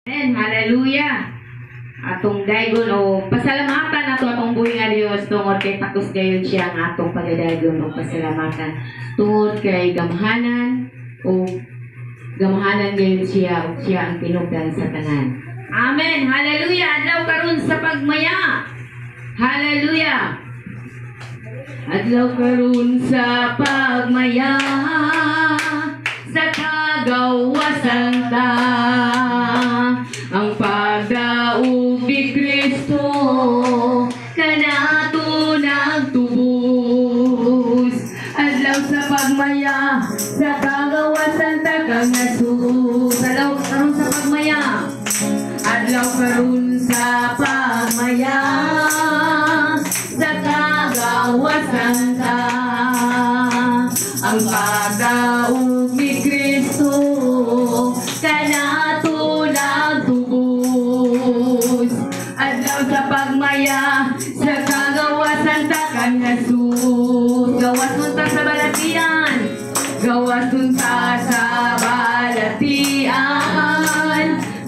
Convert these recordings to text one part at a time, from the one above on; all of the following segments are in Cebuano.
Amen. Hallelujah. Atong daygon o pasalamatan nato atong buhi nga Dios tungod kay takos gayon siya ang atong pagadayon o pasalamatan tungod kay gamhanan o gamhanan gayon siya ug siya ang tinubdan sa tanan. Amen. Hallelujah. Adlaw karon sa pagmaya. Hallelujah. Adlaw karon sa pagmaya, sa kagawasan ta, ang pagdaog ni Kristo kanato nagtubos. Adlaw sa pagmaya, sa kagawasan ta kang Jesus. Adlaw karon sa pagmaya. Adlaw karon sa pagmaya, sa kagawasan ta, ang pagdaog ni Kristo kanato nagtubos. Adlaw sa pagmaya, sa kagawasan ta kang Jesus. Gawas nun ta sa balatian. Gawas nun ta sa balatian.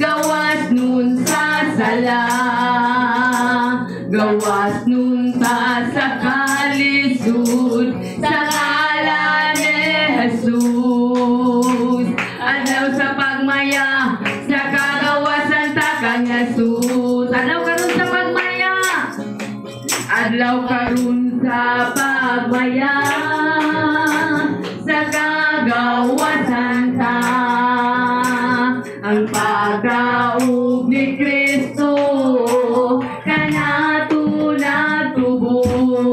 Gawas nun sa sala. Gawas nun ta sa kalisod, sa ngalan ni Jesus. Adlaw sa pagmaya, sa kagawasan ta kang Jesus. Adlaw karon sa pagmaya. Adlaw karon sa pagmaya, sa kagawasan ta, ang pagdaog ni Kristo kanato nagtubos.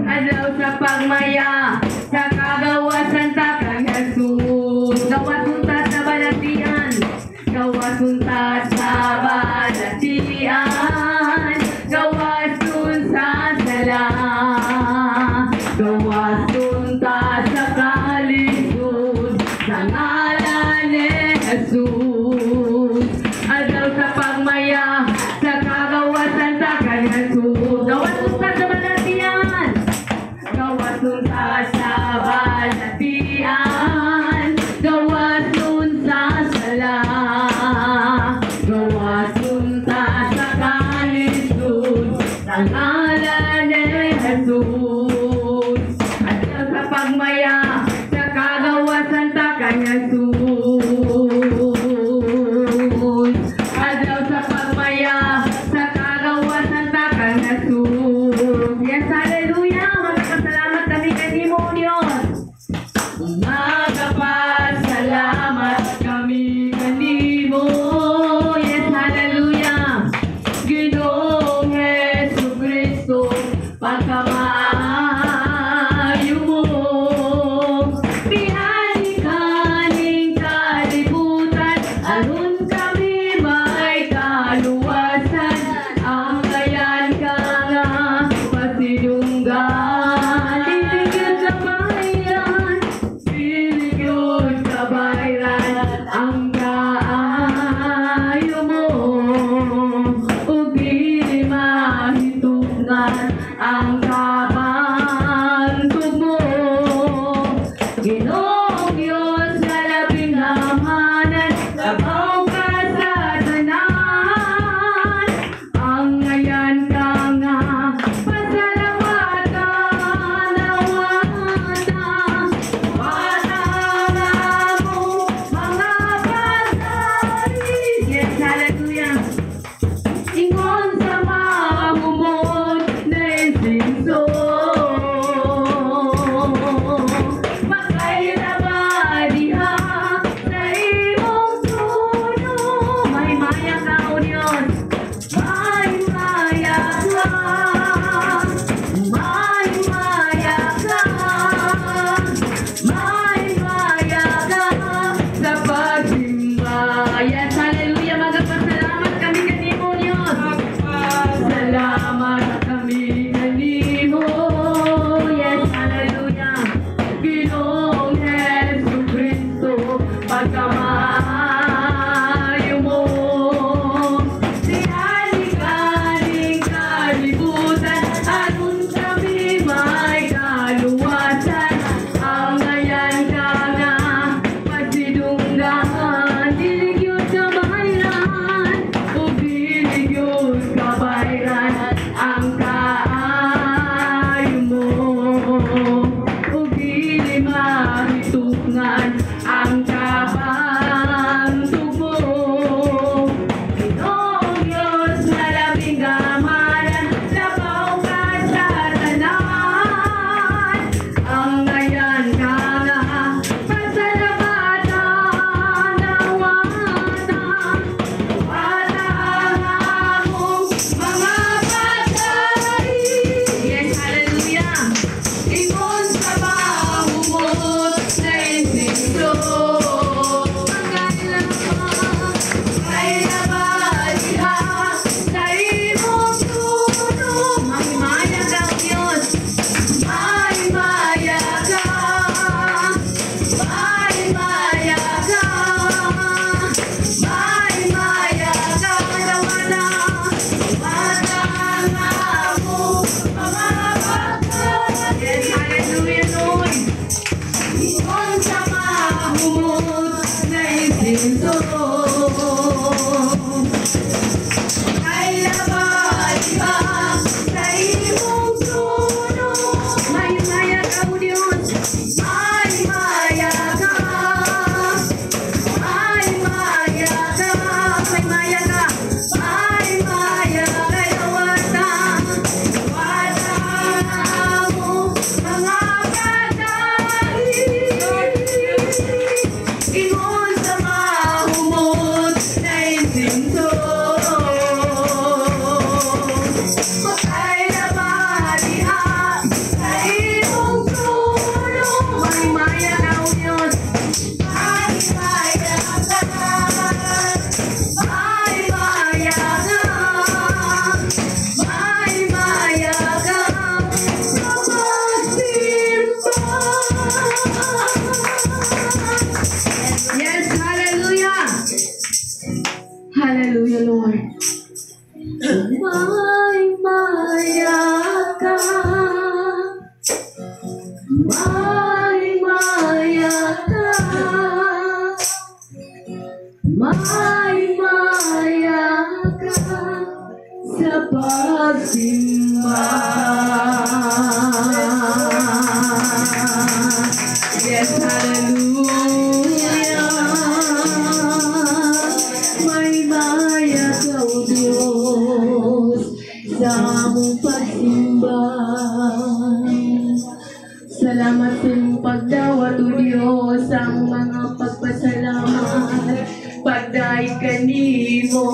Adlaw sa pagmaya, sa kagawasan ta kang Jesus. Gawas ta sa balatian. Gawas ta sa balatian. Gawas nun sa sala. Gawas nun ta sa kalisod, sa ngalan ni Jesus. Adlaw sa pagmaya, sa kagawasan ta kang Jesus. Gawas nun ta sa balatian. Gawas nun ta sa balatian. Gawas nun sa sala. Gawas nun ta sa kalisod, sa ngalan ni Jesus. Adlaw sa pagmaya, sa kagawasan ta kang Jesus. Adlaw sa pagmaya, sa kagawasan ta kang Jesus. Yes, hallelujah! Magpasalamat kami kanimo, Diyos. Magapasalamat kami kanimo. Pagsimba. Yes, hallelujah. Mahimaya ka, O Diyos, sa among pagsimba. Salamat sa imong pagdawat, O Diyos, sa among mga pagpasalamat. Pagdayeg kanimo.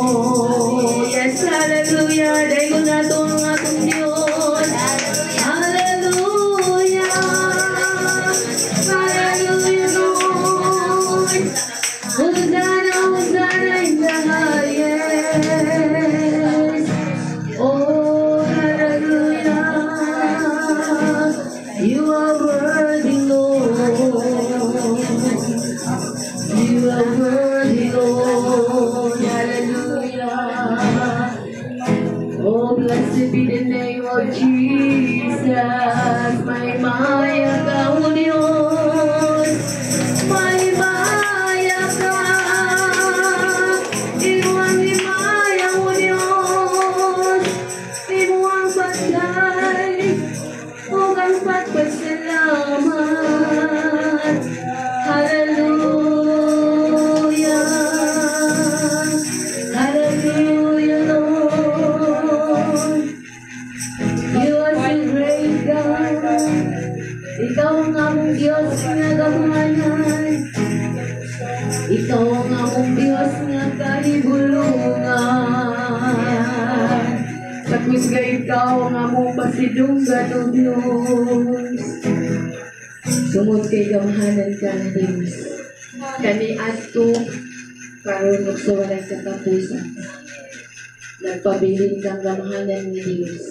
Yes, hallelujah. Daygon nato ang atong Diyos. Hallelujah. Hallelujah, Lord. Hosanna, Hosanna in the highest. Oh, hallelujah. You are worthy, Lord. You are worthy, Lord. Hallelujah. Oh, blessed be the name of Jesus. Mahimaya ka, O Diyos. Mahimaya ka. Imo ang himaya, O Diyos. Imo ang pagdayeg ug ang pagpasalamat. Hallelujah. Hallelujah, Lord. You are so great, God. Ikaw ang among Diyos nga gamhanan. Ikaw ang among Diyos nga kahibulungan. Takos kay ikaw ang among pasidunggan, O Diyos. Tungod kay gamhanan ka nga Diyos. Kaniadto, karon ug sa walay katapusan. Nagpabilin kang gamhanan nga Diyos.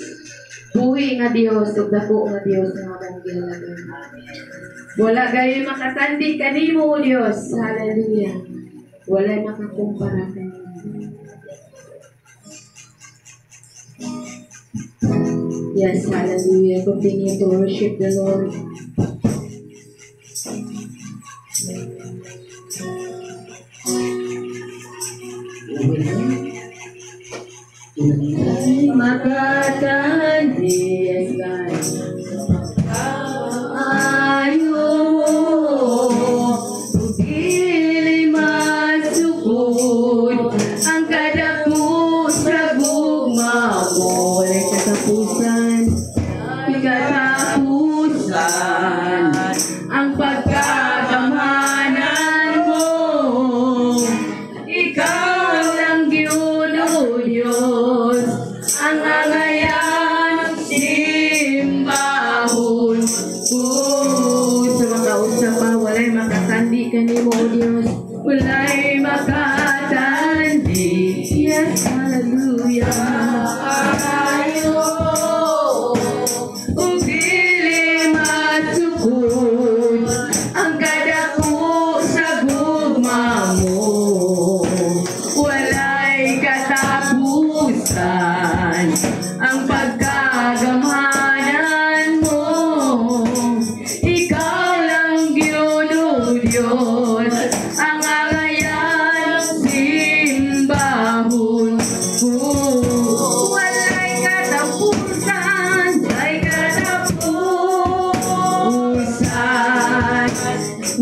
Buhi nga Diyos ug dako nga Diyos nga among gihalagaran. Wala gayoy makatandi kanimo, O Diyos. Hallelujah. Wala makakumpara kanimo. Yes, hallelujah. Continue to worship the Lord. Makatandi, yes, God. Ayo, dili masukod ang kadako sa gugma mo. Walay katapusan, katapusan ang pagkagamhanan mo. Ikaw lang gyud, O Diyos, ang angayan simbahon ko. Sa mga usa pa, walay makatandi kanimo, O Diyos. Walay makatandi. Yes, hallelujah. Ayo, ug dili masukod ang kadako sa gugma mo. Walay katapusan ang pagkagamhanan mo. Ikaw lang gyud, O Diyos, ang angayan simbahon ko. Walay katapusan, walay katapusan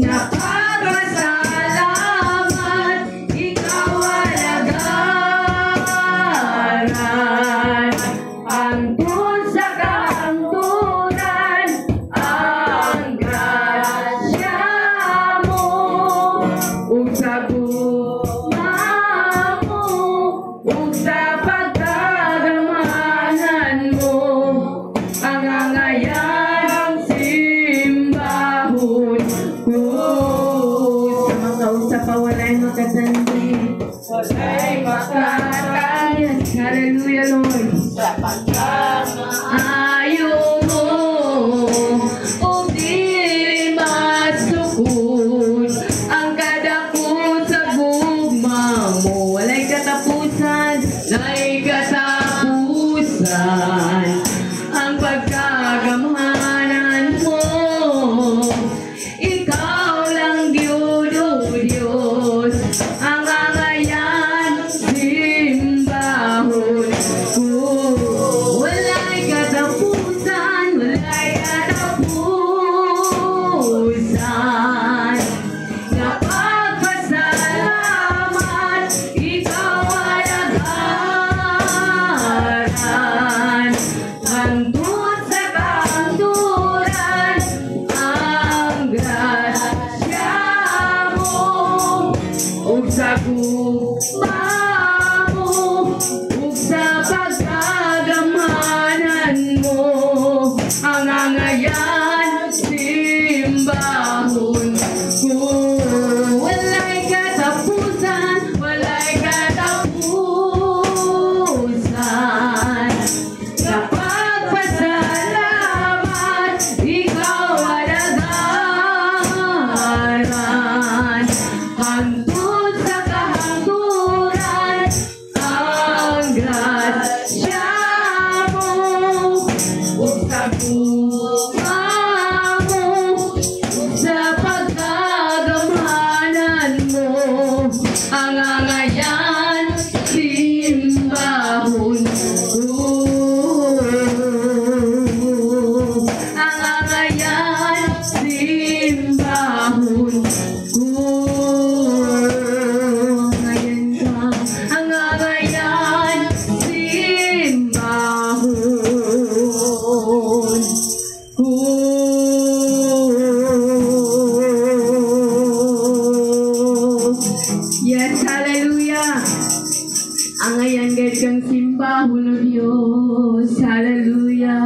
nga pagpasalamat, ikaw alagaran. Hangtod sa kahangturan, ang grasya mo, ug sa gugma mo, ug sa pagkagamhanan mo, ang angayan simbahon ko. Sa mga usa pa, walay makatandi. Walay makatandi. Yes, hallelujah, Lord. Sa Ayo mo, ug dili masukod ang kadako sa gugma mo. Walay katapusan, walay katapusan ang pagkagamhanan mo. Ikaw lang gyud, O Diyos, ang angayan simbahon ko. Angayan gayud kang simbahon, O Diyos. Hallelujah.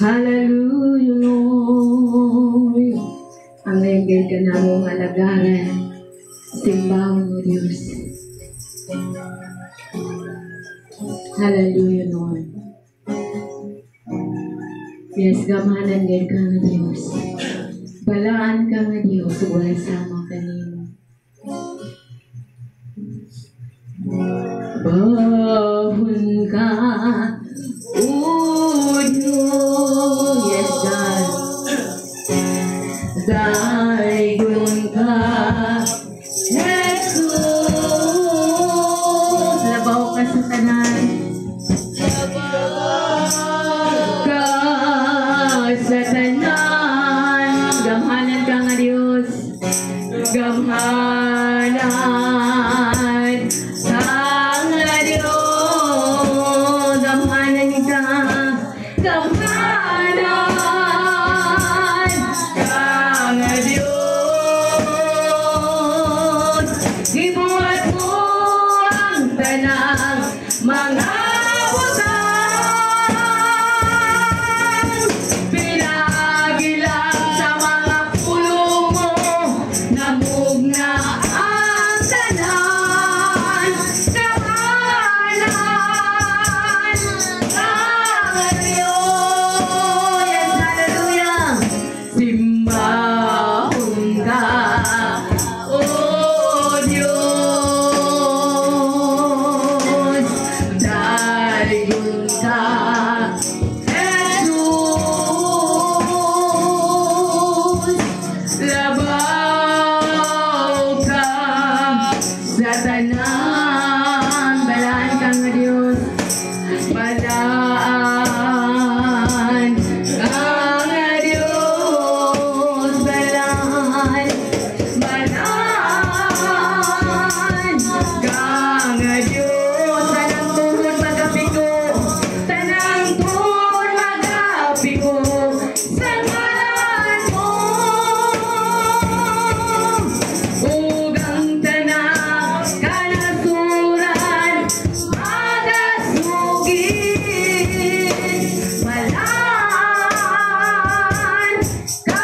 Hallelujah, Lord. Angayan gayud ka namong alagaran. Simbahon, O Diyos. Hallelujah, Lord. Yes, gamhanan gayud ka nga Diyos. Balaan ka nga Diyos, walay sama kanimo. Bahon ka, O Diyos. Yes, God. Daygon ka, Jesus. Labaw ka sa tanan. Ka sa tanan. Gamhanan ka nga Diyos. Gamhanan ka nga Diyos. Gamhanan ka. Gamhanan ka nga Diyos. Gibuhat mo ang tanang mga butang. Pinagilang sa mga pulong mo, namugna ang tanan. Gamhanan ka nga Diyos. Yes, hallelujah. Simbahon ka, O Diyos. Daygon ka, Jesus. Labaw ka sa tanan. Balaan ka nga Diyos. Balaan ka nga Diyos. Balaan, balaan ka nga Diyos. Tanang tuhod magapiko, tanang tuhod magapiko sa ngalan mo. Ug ang tanang kanasuran magasugid. Balaan ka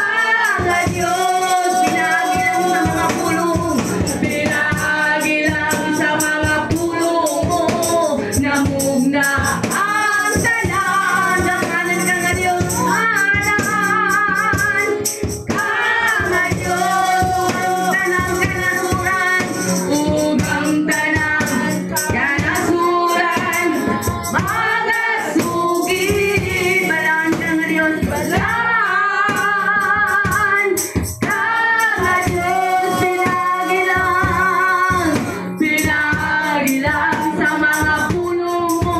nga Diyos. Pinagilang sa mga pulong, pinagilang sa mga pulong mo, namugna ang tanan. Gamhanan ka nga Diyos, hanan ka nga Diyos. Tanang kanasuran, ug ang tanang kanasuran magasugid. Balaan ka nga Diyos, balaan ka nga Diyos. Pinagilang, pinagilang sa mga pulong mo,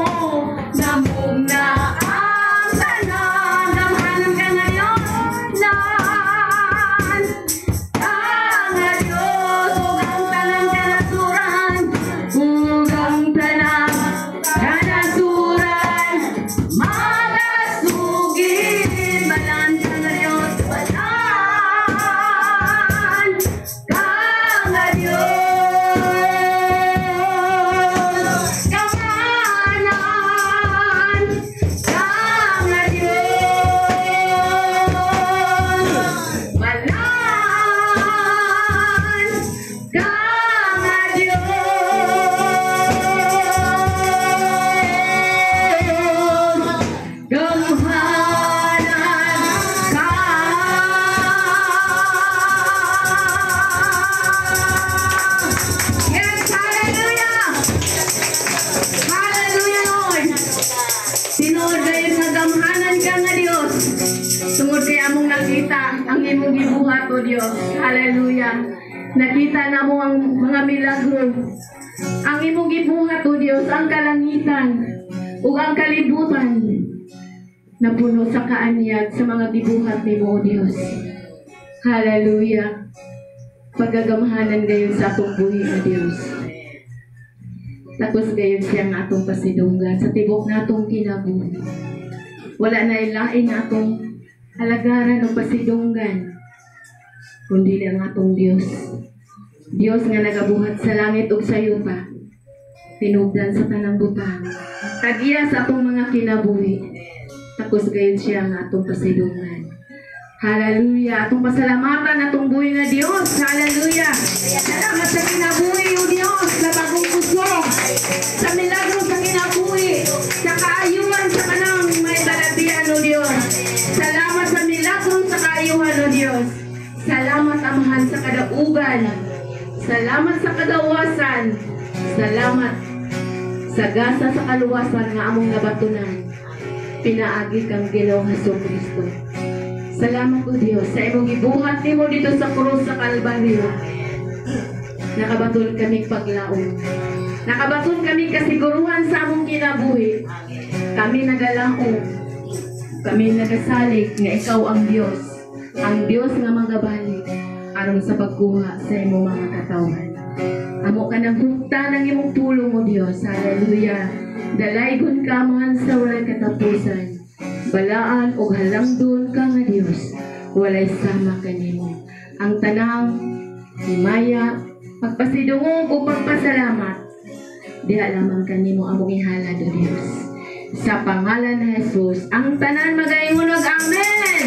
namugna ang tanan. Gamhanan ka nga Diyos, nan ka nga Diyos. Ug ang tanang kanasuran, ug ang tanang kanasuran magasugid. Balaan ka nga Diyos, balaan ka nga Diyos. Gamhanan ka nga Diyos. Balaan ka nga Diyos. Gamhanan ka. Yes, hallelujah! Hallelujah, Lord! Tinuod kayo sa gamhanan ka nga Diyos. Tungod kay among nakita ang imong gibuhat, O Diyos. Hallelujah. Nakita na mo ang mga milagro. Ang imong gibuhat, O Diyos, ang kalangitan ug ang kalibutan napuno sa kaanyag sa mga gibuhat nimo, O Diyos. Hallelujah. Pagagamhanan gayon sa atong buhi nga Diyos. Tapos gayon siya nga atong pasidunggan sa tibok natong kinabuhi. Wala na ilain nga atong alagaran o pasidunggan, kundi ang atong Diyos. Dios nga nagabuhat sa langit ug sa yuta, tinubdan sa tanang butang, tag-iya sa atong mga kinabuhi. Takos gayud siya nga atong pasidungan. Hallelujah! Atong pasalamatan atong buhi nga Dios. Hallelujah! Salamat sa kinabuhi, O Dios, sa bagong kusog, sa milagro sa kinabuhi, sa kaayuhan sa kanang may balatian, O Dios. Salamat sa milagro sa kaayuhan, O Dios. Salamat, Amahan, sa kadaugan. Salamat sa kadawasan. Salamat sa gasa sa kaluwasan nga among nabatunan. Pinaagi kang Ginoong Hesus Kristo. Salamat, O Dios, sa imong gibuhat nimo dito sa krus sa Kalbaryo. Nakabaton kami paglaom. Nakabaton kami kasiguruhan sa among kinabuhi. Kami nagalaom. Kami nagasalig nga ikaw ang Dios. Ang Dios nga magabalik aron sa pagkuha sa imong mga katawhan. Amo ka ng hugta ng imong pulong mo, Dios. Hallelujah. Dalaygon ka man sa walay katapusan. Balaan og halangdon ka nga Dios. Walay sama kanimo. Ang tanang himaya, pagpasidungog o pagpasalamat, diha lamang kanimo among ihalad, O Dios. Sa pangalan ni Jesus, ang tanan magaingon og amen.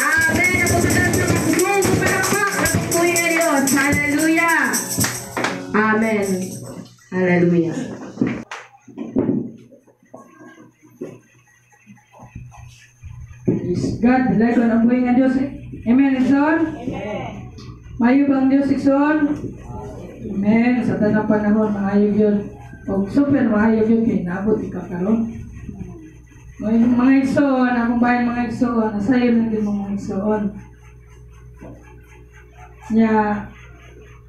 Amen. Ako sa sa pagkusog, palakpak, atong buhi nga Dios. Hallelujah. Amen. Hallelujah. Praise God. Dalaygon ang buhi nga Dios. Amen, Igsoon? Amen. Maayo bang Dios, Igsoon? Amen. Sa tanang panahon, maayo yun. O super maayo yun kay nabot ikaw karon. Mga Igsoon, akong bayan mga Igsoon, nasayo lang din mga Igsoon. Nya,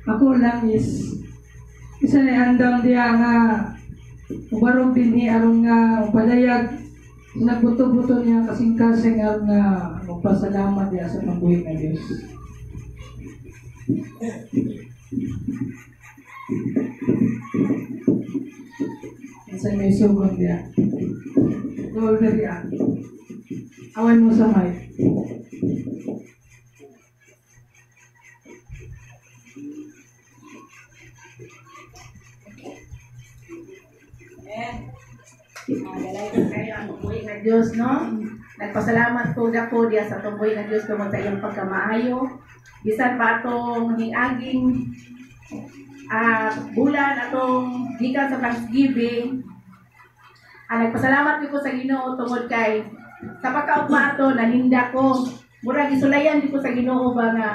ako lang is isa na andam diya nga ubarog din ni aron nga upadayag nagbuto-buto niya kasing-kasing aron nga magpasalamat diya sa pambuhi nga Dios. Sa may sugon diya. Gol diya. Awan mo sa mic. Amen. Dalaygon kayo ang buhi nga Dios, no? Nagpasalamat ko dako diya sa atong buhi nga Dios tungod sa iyang pagkamaayo. Bisan pa atong hingaging bulan atong gikan sa Thanksgiving. Nagpasalamat ko sa Ginoo tungod kay sa pagkaugma ato naninda ko. Murag isulayan ko sa Ginoo ba nga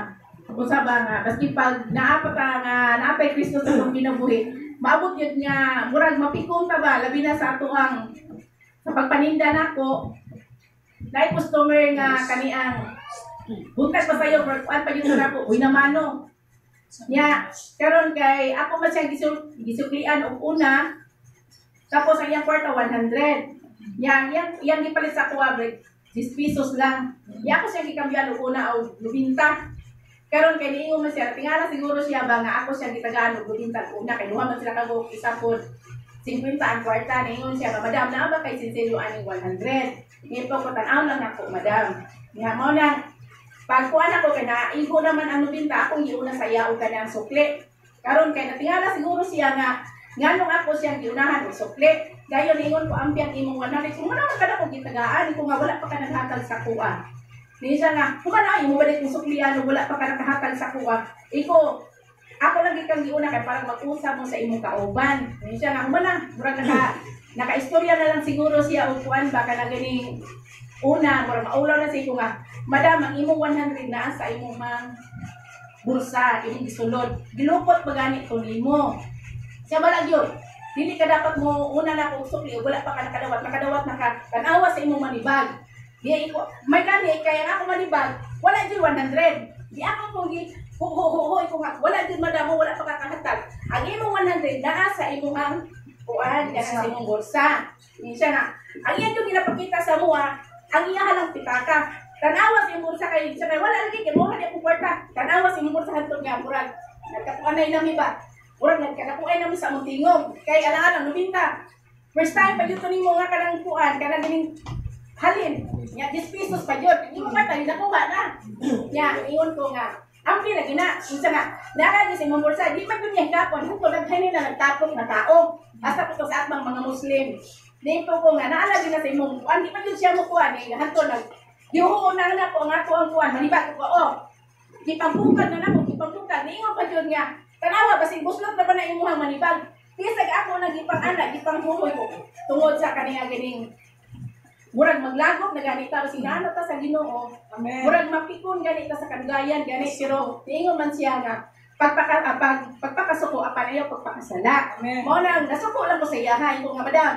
usa ba nga baski pag naa pa ta nga naapay Kristo sa atong kinabuhi, maabot yun nga murag mapikon ta ba labi na sa ato ang sa pagpaninda nako. Naay customer nga kaniang buntag pa sayo kuan pa yun nako, uy namano. Nya karon kay ako man siyang gisuklian og una, tapos ang iyang kwarta 100. Nya iyang gipalit sa kuha 10 pesos lang. Nya ako siyang gikambyuan og una og 90. Karon kay niingon man siya, tingala siguro siya ba nga ako siyang gitagaan og 90 og una kay duha man sila kagok isa pod 50 ang kwarta. Niingon siya, madam, naa ba kay sinselo aning 100? Ngayon po ko tan-aw lang ako, madam. Nya mao nang pagkuan ako kay naigo naman ang 90, akong giuna sa iya og kanang sukli. Karon kay natingala siguro siya nga nganong ako siyang giunahan og sukli. Dayon niingon ko ampi ang imong 100. Kung wala man ka na kong gitagaan, kung nga wala pa ka naghatag sa kuha. Niya siya nga, human ay mo balik kong suklian wala pa ka nakahatag sa kuha. Iko, ako lang gikang giuna kay parang mag-usap mo sa imong kauban. Niya siya nga, human na, murag naka-istorya na lang siguro siya og kuan ba kana ganing una, murag maulaw na siya ko nga, madam, ang imong 100 na sa imong mang bulsa, imong gisulod. Gilupot pa gani ko nimo. Siya balag yun. Dili ka dapat mo una na kong sukli wala pa ka nakadawat, nakadawat na ka, tan-awa sa imong manibag. Di ko may gani kaya nga ako manibag, wala jud 100. Di ako kung gi ho ko nga wala jud madam, wala pa ka kahatag. Ang imong 100 naa sa imong ang kuan, naa sa imong bulsa. Ni siya nga, ang iya jud ginapakita sa mua, ang iya halang pitaka. Tan-awa sa imong bulsa kay siya kay wala lagi kay mo akong kwarta. Tan-awa sa imong bulsa hantod nga murag nagkakuanay nami ba. Murag nagkanakuay nami sa among tingog. Kay alang-alang 90. First time pa jud to nimo nga kanang kuan, kanang ganing halin. Nya 10 pesos pa jud. Imo kwarta ni nakuha na. Nya ingon ko nga, Ampi lagi na, unsa nga, naa sa imong bulsa, di man gyud niya kapon, hangtod daghan na nagtapok na tao. Hasta po sa atbang mga Muslim. Dito ko nga naa lagi na sa imong kuan, di man gyud siya mo kuan eh, hangtod nag gihuon na na po ang ako ang kuan, manibag ko oh. Gipampukad na nako, gipampukad niingon pa gyud nga. Tanawa basig buslot na ba na imuhang manibag. Bisag ako nang gipang-ana, gipanghuhoy ko tungod sa kaniya ganing murag maglagop na ganita basig naano ta sa Ginoo. Amen. Murag mapikon ganita sa kadugayan gani pero niingon man siya nga pagpakasuko apan ayaw pagpakasala. Amen. Mao nang nasuko lang ko sa iya ha, ko nga madam.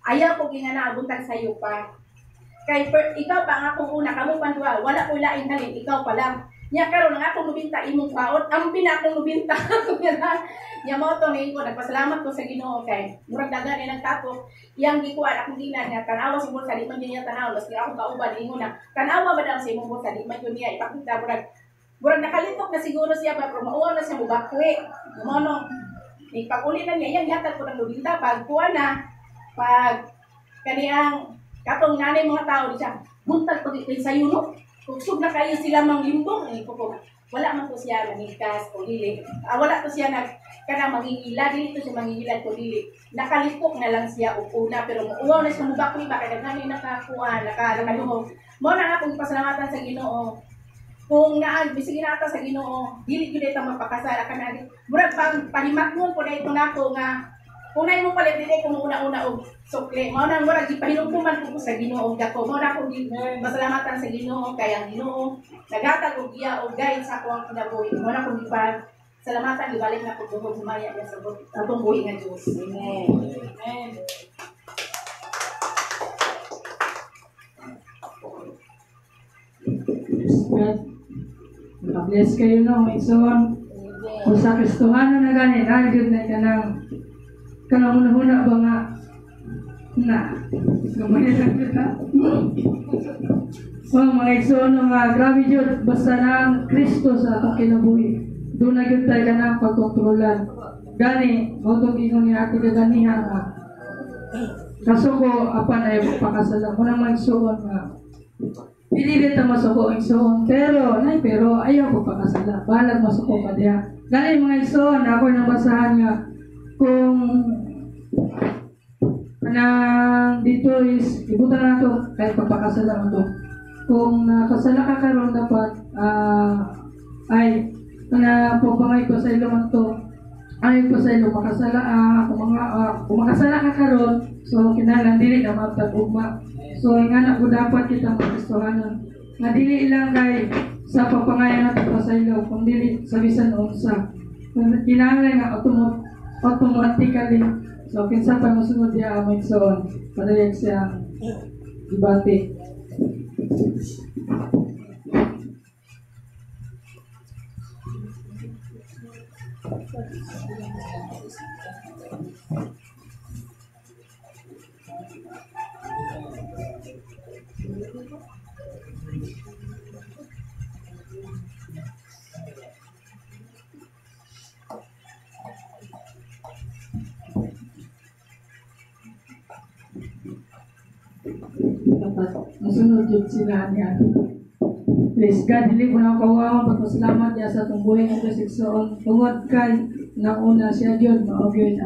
Ayaw ko gingana buntag sayo pa. Kay ikaw pa ang akong una, kamo pan duha, wala ko laing halin, ikaw pa lang. Nya karon ang akong nubinta imong kwaon, ambi na akong nubinta. Nya mao to ni ko nagpasalamat ko sa Ginoo kay murag dagan ni nagtapok iyang gikuan akong ginan nga tan-awa sa bulsa di man niya tan-awa maski akong kauban ingon na tan-awa ba daw sa imong bulsa di man niya ipakita murag murag nakalitok na siguro siya ba pero mauwaw na siya mubakwi. Mao no ipag-uli na niya iyang gihatag ko ng nubinta pag kuan na pag kaniyang katong nanay mga tao di siya buntag pag sayo no. Kugsug na kayo sila manglimbong eh ko wala man to siya manikas o dili. Wala to siya nag kanang mangingila, dili to siya mangingila ko dili. Nakalipok na lang siya og una pero muuwaw na siya mubakwi ba kay daghan ni nakakuan, nakaluhog. Mao na nga akong pasalamatan sa Ginoo. Kung naa bisag ginata sa Ginoo, dili gyud ta mapakasala kana. Murag pang pahimatngon po na ito nako nga kung naay mo palit dili ko una-una og sukli. Mao na murag gipahinumduman ko sa Ginoo dako. Mao na akong pasalamatan sa Ginoo kay ang Ginoo naghatag og giya og guide sa akong kinabuhi. Mao na akong gipasalamatan gibalik na ko duhog humaya niya sa atong buhi nga Dios. Amen. Amen. God. Bless kayo no, igsoon. Kung sa Kristohanon na gani, nagyod na kanang kanang una-una ba nga na gamay lang kita. Oh, mga igsoon nga grabe jud basta na ang Kristo sa atong kinabuhi. Doon na gyud tayo kanang pagkontrolan. Gani, mao tong ingon ni ate kaganiha nga kasuko apan ay pagpakasala mo nang magsuon nga dili ta masuko igsoon pero nay pero ayaw ko pakasala. Balag masuko pa diha. Gani mga igsoon ako nabasahan nga kung kanang dito is ibutan na to kahit pagpakasala mo to. Kung nakasala ka karon dapat ay kana pagpangay ko sa ilo man to ay ko sa ilo makasala kung makasala ka karon so kinahanglan dili na maabtag ugma. So ingana ko dapat kita magkristohanon nga dili lang kay sa pagpangayo nato pa sa ilo kung dili sa bisan unsa kinahanglan nga automatically. So kinsa pa mosunod diha among igsoon padayon siyang debate. Dapat masunod yun sila niya. Praise God, dili ko na kawawa pagpasalamat niya sa atong buhay nga Diyos igsoon. Tungod kay nauna siya Diyon, mao gyud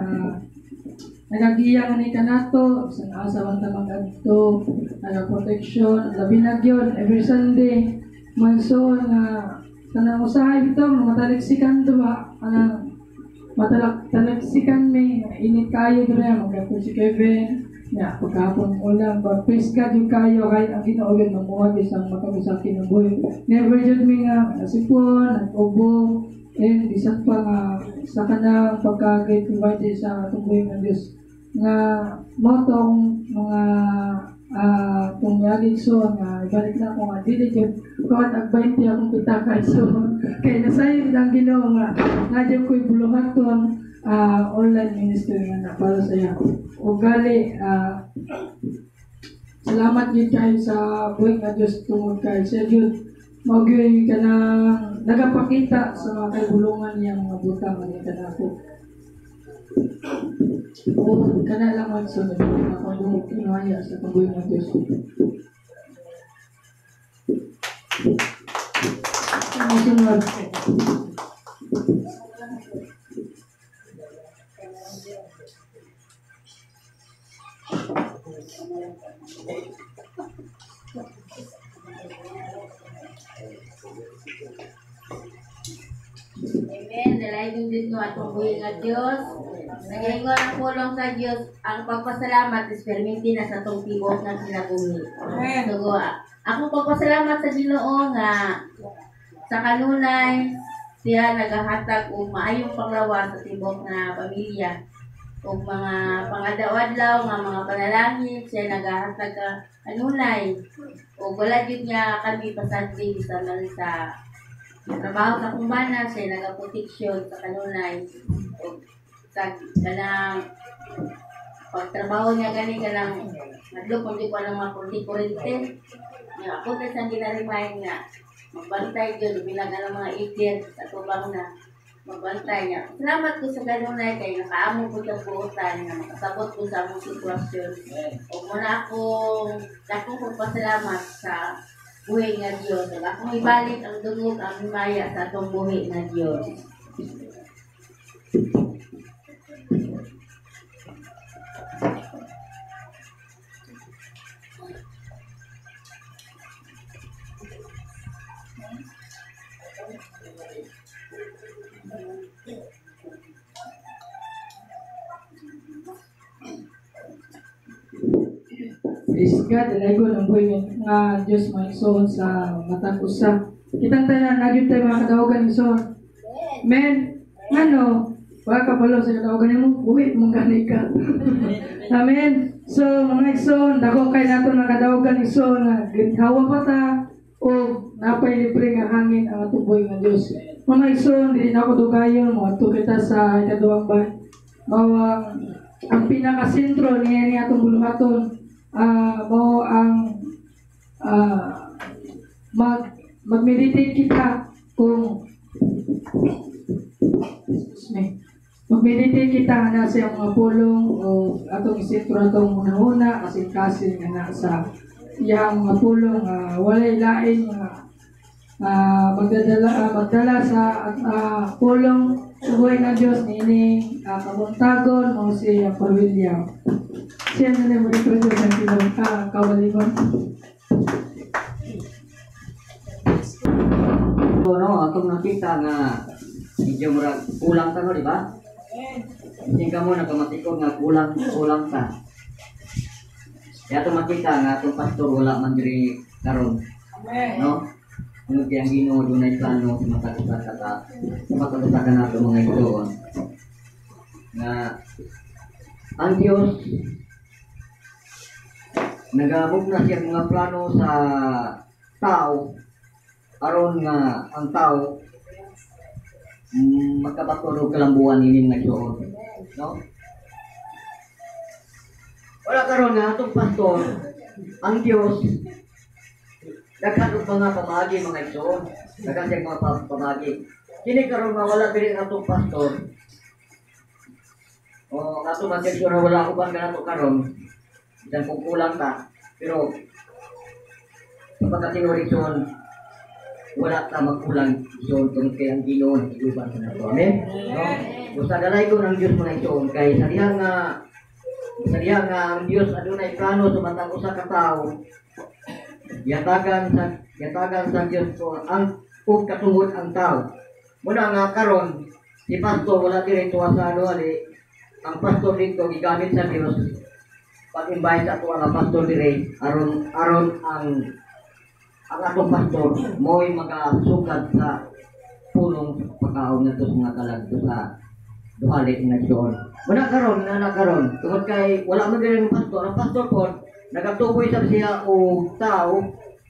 nagagiya nga ni kanato, sa asa man ta magadto, naga protection, labi na gyud every Sunday mansuon nga kanang usahay bitaw mataliksikan do ba kanang mataliksikan mi init kayo diri magkapon si Kevin. Ya, pagkahapon ulang ba, praise God yung kayo kahit ang Ginoo yun mamuha isang matag sa kinabuhi. Never jud mi nga nasipon, nag-ubo, and bisan pa nga sa kanang pagka-great provider sa atong buhi ng Diyos. Nga mao tong mga itong yagi so nga ibalik na ako nga dili jud kuan ag 20 akong pitaka so kay nasayod ang Ginoo nga nadyo ko'y buluhaton online ministry nga na para sa iya. O gali, salamat yun kayo sa buhay nga Diyos tungod kayo sa Diyos. Mao gyud ka na nagapakita sa mga kaibulungan niya mga butang nga ka na ako. O kana lang man sa ako yung kinuhaya sa buhay nga Diyos. mosunod. Amen. Dalaygon dito atong buhi nga Dios. Nagaingon ang pulong sa Dios, ang pagpasalamat is perminti na sa atong tibuok nga kinabuhi. So, akong pagpasalamat sa Ginoo nga sa kanunay siya nagahatag og maayong panglawas sa tibuok nga pamilya ug mga pangadlaw-adlaw nga mga panalangin siya nagahatag ka kanunay ug wala gyud niya kami pasadli bisan man sa trabaho sa kumbana siya nagaproteksyon sa kanunay ug sa kanang pagtrabaho niya gani kanang madlok kung di ko alam mga kurente nga ako kay sang ginarimahin nga magbantay gyud bilang ang mga iker sa tubang na magbantay niya. Salamat ko sa kanunay kay nakaamo ko sa buotan nga makasabot ko sa among sitwasyon. Ug muna akong dakong pagpasalamat sa buhi nga Dios. Ug akong ibalik ang dungog ang himaya sa atong buhi nga Dios. Praise God, dalaygon ang buhi nga Diyos maigsoon sa matag usa. Kitang tanan na gyud tayo mga kadaogan igsoon. Men, ngano, wala ka palo sa kadaogan nimo, buhi mong gani ka. Amen. So mga igsoon, dako kay nato nga kadaogan igsoon nga ginhawa pa ta o napay libre nga hangin ang atong buhi nga Dios. Mga igsoon, dili na ako dugayon, moadto kita sa ikaduhang bahay. Mao ang pinakasentro niya ni atong buluhaton. Mao ang mag-meditate kita kung excuse me, mag-meditate kita nga nasa iyang mga pulong o atong isentro atong una-una kasing-kasing nga nasa iyang mga pulong walay lain nga magdala sa pulong sa buhay ng Diyos niining kabuntagon mo si William. Siya na lang mag-introduce ang tinong kawalingon. So, no, atong nakita nga medyo murag kulang ta, no, di ba? Hindi ka mo nakamatikog nga kulang ta. Kaya atong makita nga atong pastor wala man diri karon. No? Ano kaya ang Ginoo dunay plano sa matag usa ka sa matag usa ka nato mga igsoon. Nga ang Dios nagamugna siya mga plano sa tao aron nga ang tao makabaton og kalambuan ini mga igsoon, no? Wala karon nga atong pastor ang Dios daghan og mga pamaagi mga igsoon, daghan siyang mga pamaagi. Kini karon nga wala diri ang atong pastor. O ang atong mga igsoon wala uban kanato karon. Bisan kung kulang ta, pero sa pagkatinuod igsoon, wala ta magkulang igsoon tungod kay ang Ginoo nag-uban kanato. Amen. No? Basta dalaygon ang Dios mga igsoon kay sa diha nga ang Dios adunay plano sa matag usa ka tawo. Yatagan sa Dios ko ang ug katungod ang tao. Muna nga karon si pastor wala diri tuwa sa ano ali ang pastor dito gigamit sa Dios pag-invite sa ato ang pastor diri aron ang atong pastor mo'y magasukad sa pulong pagkaon ngadto sa mga kalag sa duhali nga igsoon. Muna karon nga na karon tungod kay wala man diri ang pastor pod nagatuboy sab siya og tao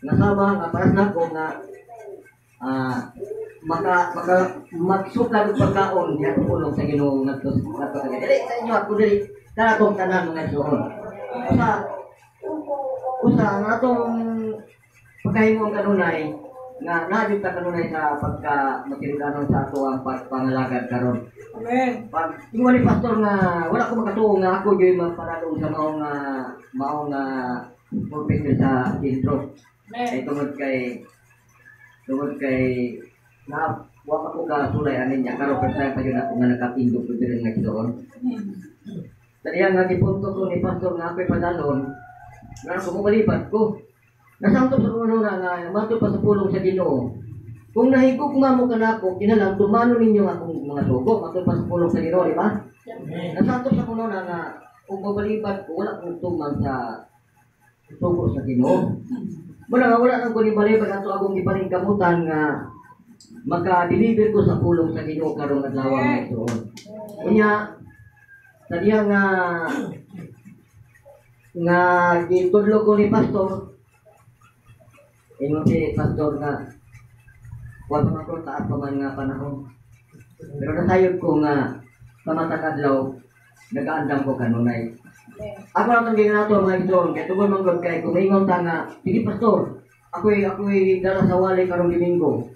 nga sama nga paras nako nga magsukad og pagkaon diha sa pulong sa Ginoo ngadto sa dili sa inyo ako dili kanatong tanan mga igsoon. Usa ang atong pagkahimong kanunay nga naa jud ta kanunay sa pagka matinud-anon sa ato ang pagpangalagad karon. Amen. Pag ingon ni pastor nga wala ko makatuo nga ako gyud magparadong sa maong pulpit sa sentro. Amen. Ay tungod kay Na wa pa ko ka sulay ani niya karon, first time pa yun ako nga nakatindog ko diri nga igsoon. Sa diha nga gipunto ko ni pastor nga ako'y padalon, nga ako mobalibad ko. Nasangtop sa kuno na nga matod pa sa pulong sa Ginoo. Kung nahigugma mo kanako, kinahanglan tumanon ninyo ang akong mga sugo. Matod pa sa pulong sa Ginoo, di ba? Nasangtop sa kuno na nga kung mobalibad ko, wala kong tuman sa sugo sa Ginoo. Muna nga wala nang ko ni balibad ato akong gipaningkamutan nga maka-deliver ko sa pulong sa Ginoo karong adlaw, mga igsoon. Unya sa diha nga nga gitudlo ko ni pastor, ingon si pastor nga wa pa man ko, taas pa man nga panahon. Pero nasayod ko nga sa matag adlaw nagaandam ko kanunay. Ako lang itong ginato, mga igsoon, kay tungod man gud kay kumingon ta nga, "Sige pastor, ako'y dala sa wali karong Domingo."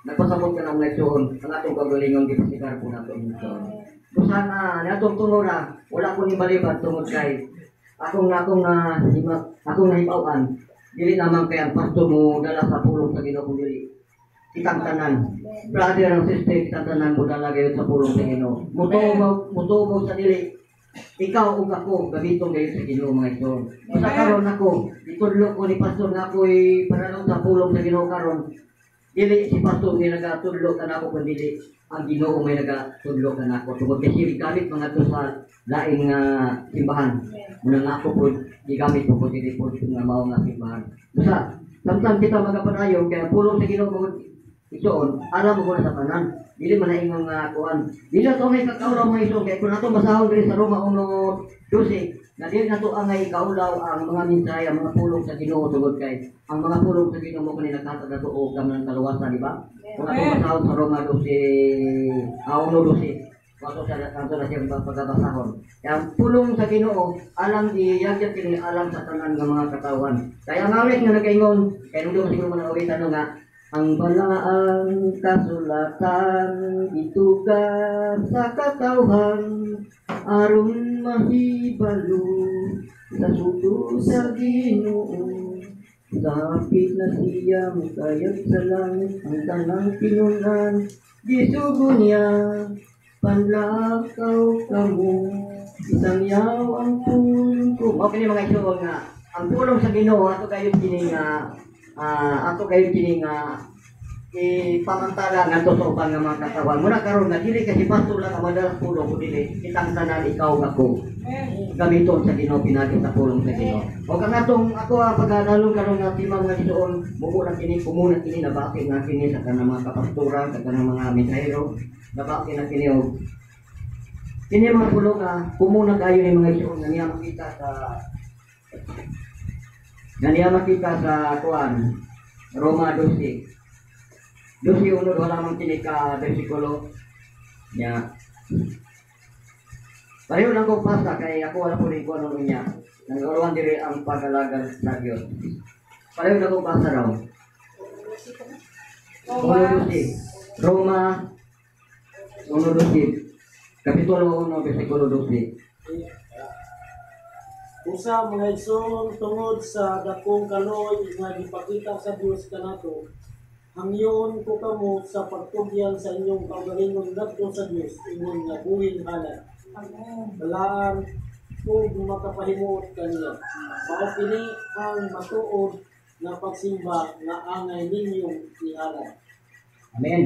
Nagpasabot ka ng mga igsoon, ang atong kagalingon gipasikar po nato, mga igsoon. Kung sana natong tungod na, wala ko ni balibad tungod kay akong akong hima, akong nahibaw-an, dili naman kay ang pastor mo dala sa pulong sa Ginoo kung dili kitang tanan. Brother and sister, kitang tanan mo dala gayon sa pulong sa Ginoo. Mutuo mutuo sa dili, ikaw ug ako gamiton gayon sa Ginoo, mga igsoon. Sa karon ako, itudlo ko ni pastor nga ako'y panalong sa pulong sa Ginoo karon. Dili si pastor may nagatudlo kanako kun dili ang Ginoo may nagatudlo kanako. Tungod kay siya gamit mga to sa laing nga simbahan. Muna nga ako po gigamit ko po dili po nga mao nga simbahan. Basta samtang kita magapanayon kay ang pulong sa Ginoo, mga igsoon, alam mo ko na sa tanan. Dili man na ingon nga kuan. Dili na to may kakaulaw, mga igsoon, kay kung nato basahon diri sa Roma 1:12 na dili na to angay kaulaw ang mga mensahe, ang mga pulong sa Ginoo, tungod kay ang mga pulong sa Ginoo mo kani naghatag nato og gamang kaluwasan, di ba? Kung ato basahon sa Roma 12, 1:12, wato sa kanto na siyang pagkabasahon. Kaya ang pulong sa Ginoo, alam di yagyag kini alam sa tanan nga mga katawan. Kaya ang awit nga nagaingon, kay nung siguro mga awit ano nga, ang balaang kasulatan ituga sa katawhan aron mahibalo sa sugo sa Ginoo. Sa hapit na siya mukayag sa langit, ang tanang tinunan gisugo niya, panlakaw kamo, isangyaw ang pulong ko. Okay ni mga igsoon nga ang pulong sa Ginoo ato kayo kini nga ato kayo kini nga ipamantala ngadto sa uban nga mga katawan. Muna karon nga dili kasi pastor lang ang madalas pulong kun dili kitang tanan, ikaw nga ko, gamiton sa Ginoo pinagi sa pulong sa Ginoo. O kang atong ako ang pagdalong karon nga tema, mga igsoon, mubo na kini, pumuna kini, nabati na kini sa kanang mga kapastoran, sa kanang mga mensahero, nabati na kini og kini mga pulong nga pumuna kayo ni mga igsoon nga niya makita sa kuan Roma 12. 12:1, wala man kini ka bersikulo niya. Pareho lang kong pasa kay ako wala po rin ko ano niya. Nang diri ang pag-alagad sa Dios. Pareho lang kong basa raw. 1:12. Roma 1:12. Kapitulo 1, bersikulo 12. Usa, mga igsoon, tungod sa dakong kaloy nga gipakita sa Dios kanato, hangyoon ko kamo sa pagtugyan sa inyong kaugalingon ngadto sa Dios ingon nga buhing halad. Balaan ug makapahimuot kaniya. Mao kini ang matuod nga pagsimba nga angay ninyong ihalad. Amen.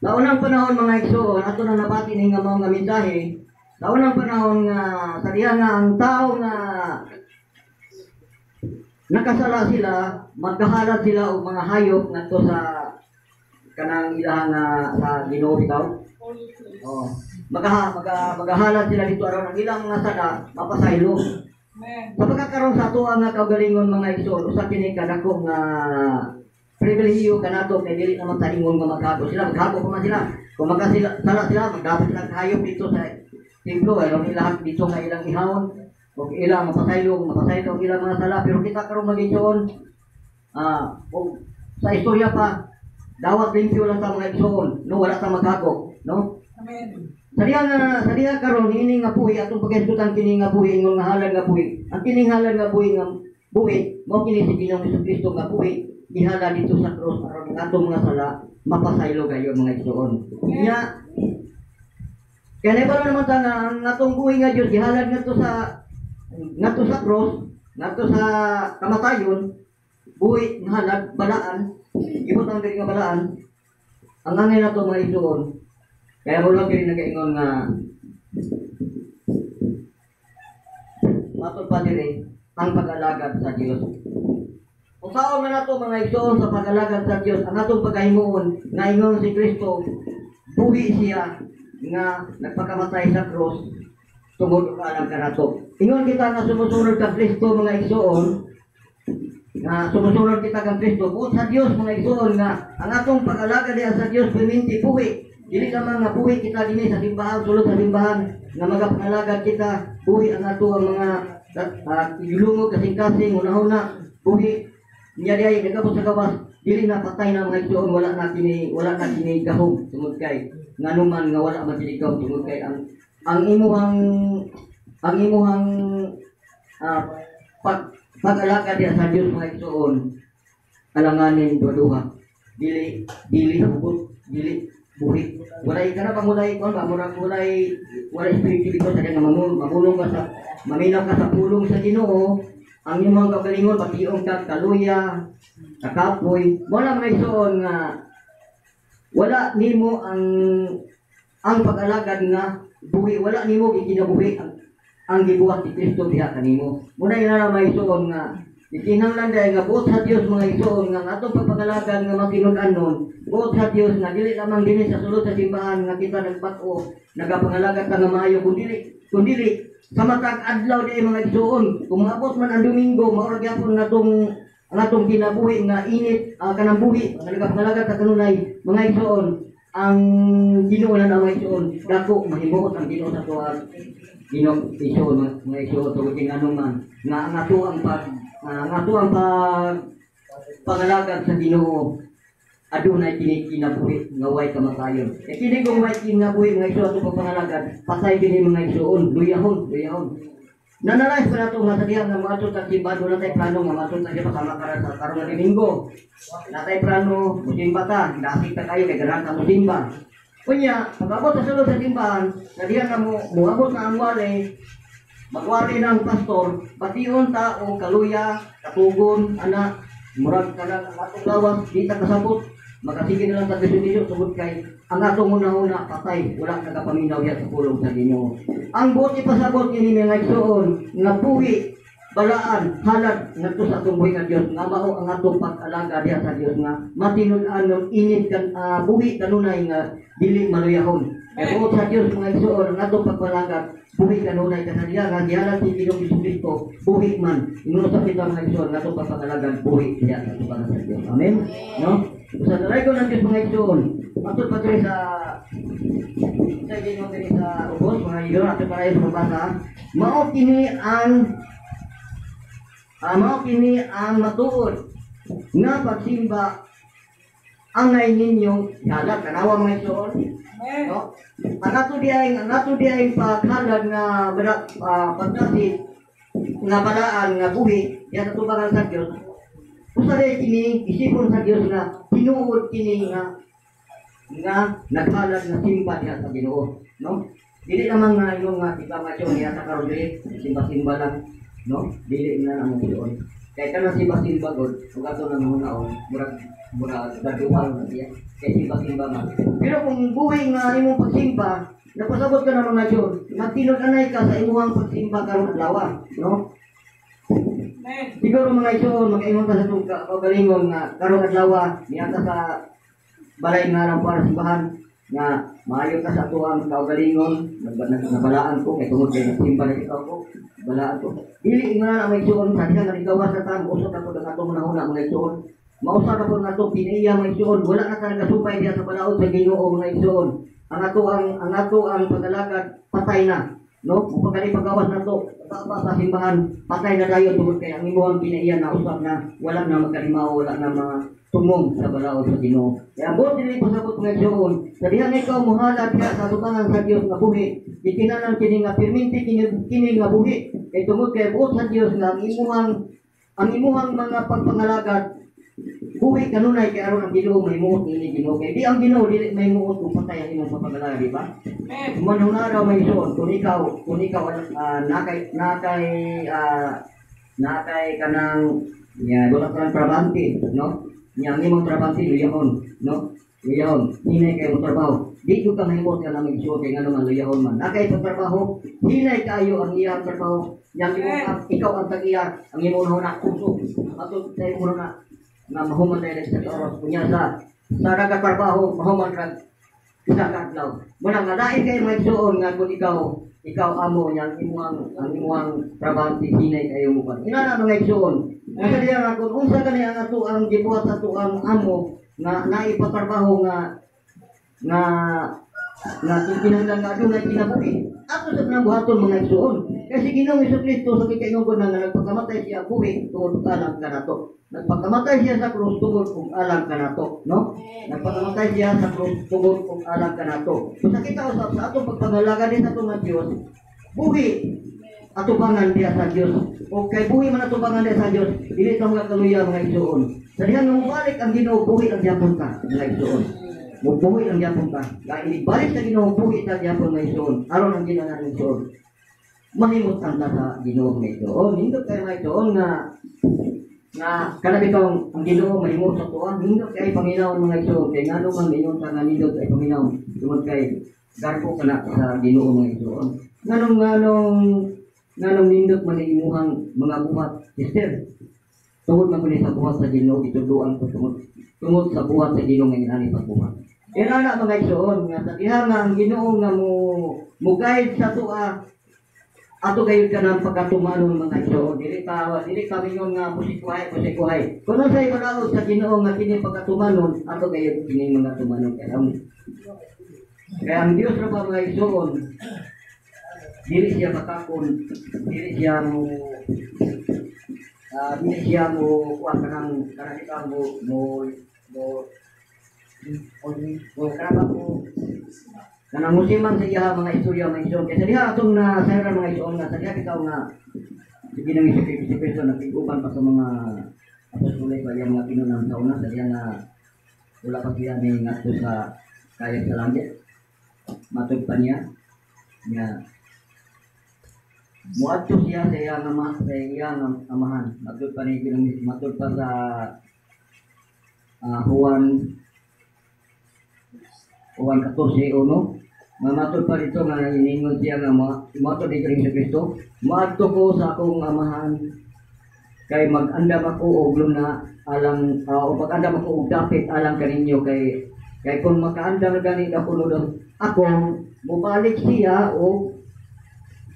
Sa unang panahon, mga igsoon, ato na nabati ni nga mga mensahe. Sa unang panahon nga sa diha nga ang tao nga nakasala sila, magkahalad sila og mga hayop ngadto sa kanang ilahang nga sa Ginoo bitaw. Oh. Magahalad sila dito aron ang ilang mga sala mapasaylo. Sa pagkakaroon sa ato nga kaugalingon, mga igsoon, usa kini kadako nga pribilehiyo kanato kay dili naman ta ingon nga maghago sila, maghago pa man sila. Kung magkasila sala sila, magdapat sila hayop dito sa templo, aron ilang dito nga ilang ihawon ug ilang mapasaylo, mapasaylo ang ilang mga sala. Pero kita karon, mga igsoon, ug sa istorya pa, dawat limpyo lang ta, mga igsoon, no, wala ta maghago, no? Amen. Sa diha karon ini nga buhi atong paghisgutan, kini nga buhi ingon nga halad nga buhi. Ang kining halad nga buhi mao kini si Ginoong Kristo nga buhi gihalad dito sa cross aron ang atong mga sala Mapasaylo kayo, mga igsoon. Nya kaya nahibalo naman ta nga ang atong buhi nga Dios gihalad ngadto sa cross, ngadto sa kamatayon, buhi nga halad, balaan, gibutang diri nga balaan. Ang angay nato, mga igsoon, kaya mo lang diri nagaingon nga matod pa diri ang pag-alagad sa Dios. Usaon man nato, mga igsoon, sa pag-alagad sa Dios, ang atong pagkahimuon nga ingon si Kristo, buhi siya nga nagpakamatay sa cross tungod ug alang kanato. Ingon kita nga sumusunod kang Kristo, mga igsoon, nga sumusunod kita kang Kristo, buot sa Dios, mga igsoon, nga ang atong pag-alagad diha sa Dios perminti buhi. Dili lamang nga buhi kita dinhi sa simbahan, sulod sa simbahan nga magapangalaga kita, buhi ang ato ang mga ilungog, kasing-kasing, una-una, buhi niya diay nagabot sa gawas, dili na, patay na, mga igsoon, wala na kini gahom tungod kay nganuman nga wala man kini gahom tungod kay ang imuhang pag-alagad diha sa Dios, mga igsoon, alanganin duha, dili dili hugot, dili buhi. Walay kana bang walay kon ba, murag walay walay espiritu dito sa nga mamulong ka sa maminaw ka sa pulong sa Ginoo, ang imong kaugalingon pationg ka kaluya, kakapoy. Wala, mga igsoon, nga wala nimo ang pag-alagad nga buhi, wala nimo gikinabuhi ang gibuhat ni Kristo diha kanimo. Muna ina na, mga igsoon, nga gikinahanglan dahil nga buot sa Dios, mga igsoon, nga ang atong pagpangalagad nga matinud-anon, buot sa Dios nga dili lamang dinhi sa sulod sa simbahan nga kita nagbag-o nagapangalagad ta nga maayo, kun dili sa matag adlaw di, mga igsoon. Kung maabot man ang Domingo, mao ra gyapon nga atong ang atong kinabuhi nga init, kanang buhi nga nagapangalagad ta kanunay, mga igsoon, ang Ginoo na, mga igsoon, dako mahimuot ang Ginoo sa tuwa. Ginoo igsoon, mga igsoon, tungod kay ngano man nga ang ato ang pag pangalagad sa Ginoo adunay kini kinabuhi nga way kamatayon. E kini kung way kinabuhi, mga igsoon, ato pagpangalagad, patay kini, mga igsoon, luyahon, luyahon. Nanalais pa nato nga sa diha nga moadto ta simbahan, wala tay plano nga moadto ta simbahan sama karon sa karon nga Domingo. Wala tay plano musimba ta, dasig ta kayo kay ganahan ta musimba. Unya, pag-abot sa sulod sa simbahan, sa diha nga mo muabot na ang wali, magwali na ang pastor, bation ta og kaluya, katugon, ana, murag ka lang ang atong lawas, di ta kasabot, makasige na lang ta tisyo tungod kay ang atong una-una patay, wala nagapaminaw yan sa pulong sa Ginoo. Ang buot ipasabot kini, mga igsoon, nga buhi, balaan, halad ngadto sa atong buhi nga Dios nga mao ang atong pag-alaga diha sa Dios nga matinud-anon, init kan buhi kanunay nga dili maluyahon. Kaya buot sa Dios, mga igsoon, ang atong pagpalagad buhi kanunay kasadiya nga gihalad si Ginoong Kristo, buhi man. Ingon sa kita, mga igsoon, nga atong pagpalagad buhi diha sa atubangan sa Dios. Amen. No? Sa dalaygon ng Dios, mga igsoon, matod pa diri sa Ginoo diri sa ubos, mga igsoon, ato para sa mabasa. Mao kini ang matuod nga pagsimba angay ninyong ihalad. Tanawa, mga igsoon. No? Ang ato diay paghalad nga pagdasig nga balaan nga buhi diha sa tubangan sa Dios. Usa diay kini isipon sa Dios nga tinuod kini nga nga naghalad nga simba diha sa Ginoo, no? Dili lamang nga yung nga tiba nga siya niya sa karon diri simba-simba lang, no? Dili na namo doon. Kay kanang simba-simba god, ug ato nang hunaon, murag murag gaduwang na siya. Kay simba-simba man. Pero kung buhi nga imong pagsimba, napasabot ka na, mga Diyon, magtinud-anay ka sa imuhang pagsimba karong adlaw, no? Siguro, mga igsoon, mag-ingon ka sa itong kaugalingon nga karong adlaw, niya ka sa balay nga lang para simbahan, nga maayo ka sa atuang kaugalingon, nabalaan ko, kay tungod kay nagsimba na ikaw ko, balaan ko. Dili nga na, mga igsoon, sa diha nga nagawas na ta, mausap na po ang atong hunahuna, mga igsoon. Mausap na po ang atong pinaiya, mga igsoon, wala na ta nagasupay diha sa balaod sa Ginoo, mga igsoon. Ang ato ang pag-alagad, patay na. No? Kung pagkali pagawas na to, baba sa simbahan, patay na tayo tungod kay ang imuhang kinaiya na usap na, wala na magkalimaw, wala na mga tumong sa balaod sa Ginoo. Kaya buot dili pasabot, mga igsoon, sa diha nga ikaw muhalad ka sa tubangan sa Dios nga buhi, gikinahanglan kini nga pirminti kini, kini nga buhi. Kay tungod kay buot sa Dios nga ang imuhang mga pagpangalagad Buhi kanunay kay aron ang Ginoo mahimuot niini Ginoo kay di ang Ginoo dili mahimuot kung patay ang imong pagpangalaga, di ba? Manuna daw may isuon kung ikaw nakay nakay nakay kanang nya wala ka trabante, no? Nya ang imong trabante luyahon, no? Luyahon, hinay kay mo trabaho. Di ko ka mahimot nga namig isuon kay ngano man luyahon man. Nakay pagtrabaho, hinay kayo ang iyang trabaho. Nya ang imong ikaw ang tag-iya, ang imong na kusog. Matod sa imong na nga mahuman na sa oras kunya sa nagatrabaho mahuman ra isa ka adlaw. Muna nga lain kay mga igsuon nga kung ikaw amo niya ang imong trabahante hinay kayo mo kan. Ina na mga igsuon. Nga diya nga kung unsa kani ang ato ang gibuhat sa ato ang amo nga naipatrabaho nga nga nga kinahanglan nga adunay kinabuhi. Ato sa nang buhaton mga igsuon. Kasi Ginoong Hesukristo sa kikaingon ko na nga nagpakamatay siya buhi tungod alang kanato. Nagpakamatay siya sa krus tungod kung alang kanato, no? Nagpakamatay siya sa krus tungod kung alang kanato. So sa kita usab sa atong pagpangalaga din sa atong nga Dios, buhi atubangan diya sa Dios. O kay buhi man atubangan diya sa Dios, dili ta mga kaluya mga igsuon. Sa diha nga mobalik ang Ginoo, buhi ang gyapon ka mga igsuon. Mubuhi ang gyapon ka. Kay ibalik sa Ginoo, buhi ta gyapon mga igsuon. Aron ang Ginoo nga igsuon. Mahimot ang ta sa Ginoo mga igsuon. Nindot kayo mga igsuon nga nga kana bitong ang Ginoo mahimot sa tuwa. Nindot kay Panginoon mga igsuon. Kay ngano man ingon ta nga nindot kay Panginoon tungod kay garbo kana sa Ginoo mga igsuon. Nganong nganong nganong nindot man imuhang mga buhat, sister? Tungod man kundi sa buhat sa Ginoo gitudloan ko tungod tungod sa buhat sa Ginoo nga inani pagbuhat. Ira na mga igsuon nga sa diha nga ang Ginoo nga mo mo guide sa tuwa ato gayud ka ng pagkatumanon mga igsuon. Dili ta mingon nga musikuhay musikuhay. Kung unsay manaog sa Ginoo nga kini pagkatumanon, ato gayud kini mga tumanon kay ang Dios ra ba mga igsuon dili siya makakon, dili siya mo kuan kanang kanang ikaw mo mo mo mo kanang mo kanang musiman sa iya mga istorya mga igsoon. Kaya sa diha atong na sayran mga igsoon nga sa diha bitaw nga si Ginoong Hesus Kristo nakig-uban pa sa mga apostoles ba iyang mga pinunang sa una sa diha nga wala pa siya ni ngadto sa kayag sa langit. Matod pa niya nga muadto siya sa iyang ama, sa iyang amahan. Matod pa ni Ginoong, matod pa sa Juan Juan 14:1. Mamatod pa dito nga iningon siya nga muadto ni Ginoong Kristo, "Muadto ko sa akong amahan kay mag-andam ako og luna alang o mag-andam ako og dapit alang kaninyo kay kay kung makaandam gani ako no ako mobalik siya og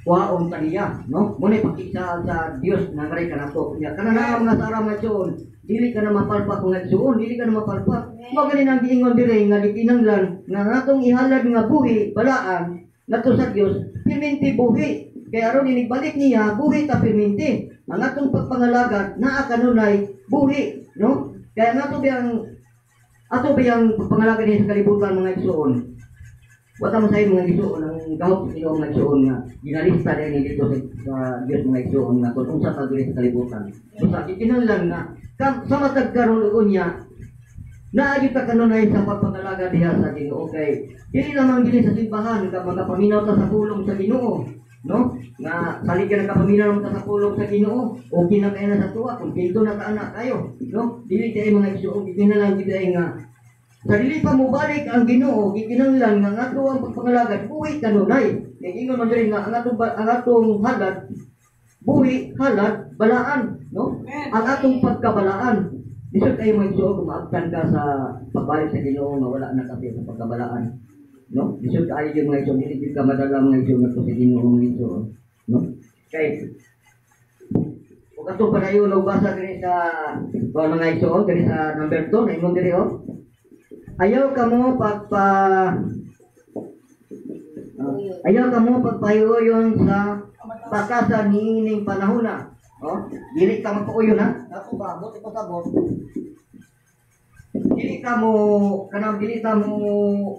kuhaon kaniya," no? Mo pakita sa Dios nga ngari kanato nya kana na mga sara mga igsoon, dili ka na mapalpak kung igsoon, dili ka na mapalpak. Mo gani nang giingon dire nga gikinahanglan nga natong ihalad nga buhi balaan nato sa Dios perminti buhi kay aron inigbalik niya buhi ta perminti ang atong pagpangalagad naa kanunay buhi, no? Kaya nga ato biyang pagpangalagad niya sa kalibutan mga igsoon. Wala mo sa'yo mga igsoon ang gahok sa Ginoo mga igsoon nga ginalista din dito sa Dios mga igsoon nga kung unsa ka diri sa kalibutan. So sa gikinahanglan nga sa matag karon ug unya naa gyud ta kanunay sa pagpangalaga diha sa Ginoo kay dili lamang dili sa simbahan ka magapaminaw ta sa pulong sa Ginoo, no? Nga salig ka nakapaminaw ta sa pulong sa Ginoo, okay na kay na sa tuwa kung pinto na ka anak kayo, no? Dili kay mga igsoon, gikinahanglan gyud ay nga sa dili pa mobalik ang Ginoo, gikinahanglan nga ang ato ang pagpangalagad buhi kanunay. Kay ingon man diri nga ang atong halad buhi halad balaan, no? Ang atong pagkabalaan. Lisod kayo mga igsoon kung maagtan ka sa pagbalik sa Ginoo nga wala na kasi sa pagkabalaan. No? Lisod kaayo yung mga igsoon, dili gyud ka madala mga igsoon ngadto sa Ginoo mga igsoon, no? Kay ug ato padayon og basa diri sa kuan mga igsoon diri sa number 2 na ingon diri oh. Ayaw kamo pagpahiuyon sa pakasa niining panahona. Oh, dili ka magpauyon ha. Ako ba, buti pa sabot. Dili ka mo kanang dili ka mo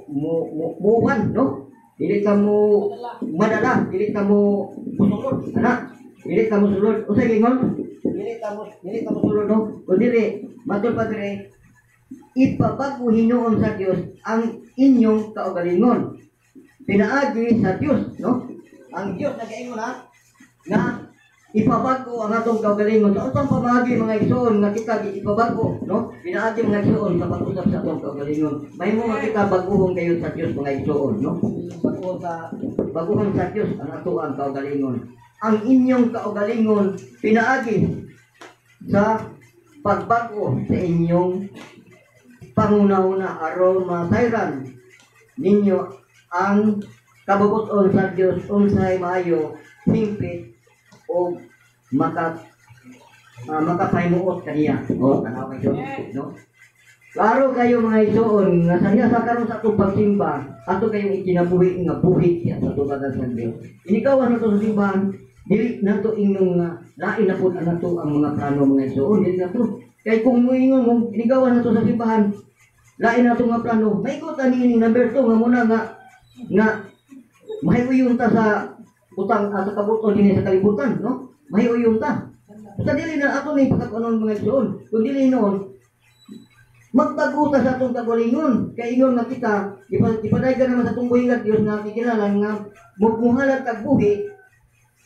mo mo muwan, no? Dili ka mo madala, dili ka mo musulod, ana. Dili ka mo sulod. Unsay gingon? Dili ka mo sulod, no? Kun dili, matul pa dire. ipabago hinuon sa Dios ang inyong kaugalingon. Pinaagi sa Dios, no? Ang Dios nagaingon ha, nga ipabago ang atong kaugalingon. Sa unsang pamaagi, mga igsoon, nga kita ipabago, no? Pinaagi, mga igsoon, sa pag-usab sa atong kaugalingon. Mahimo nga kita baguhon kayo sa Dios, mga igsoon, no? Baguhon sa Dios ang ato ang kaugalingon. Ang inyong kaugalingon pinaagi sa pagbago sa inyong panguna-una aron masayran ninyo ang kabubut-on sa Dios, unsay maayo, hingpit o makapahimuot kaniya. O tanaw kayo, no? Klaro kayo, mga igsoon, nga sa diha sa karon sa atong pagsimba, ato kayong ikinabuhi nga buhi siya sa tubagan sa Dios. Inikawan nato sa simbahan, dili nato ingong nga lain na pud ang nato ang mga plano, mga igsoon, dili nato. Kay kung moingon mo inikawan nato sa simbahan, lain nato nga plano, maigot ani ini number 2 nga muna nga nga mahiuyon ta sa butang sa kabuton dinhi sa kalibutan, no? Mahiuyon ta. Sa dili na ato ni pagkakunon, mga igsoon, kung dili noon magbago ta sa atong kagalingon. Kay ingon nga kita, ipadaygan naman sa atong buhi nga Dios nga kikinahanglan nga muhalad tag buhi,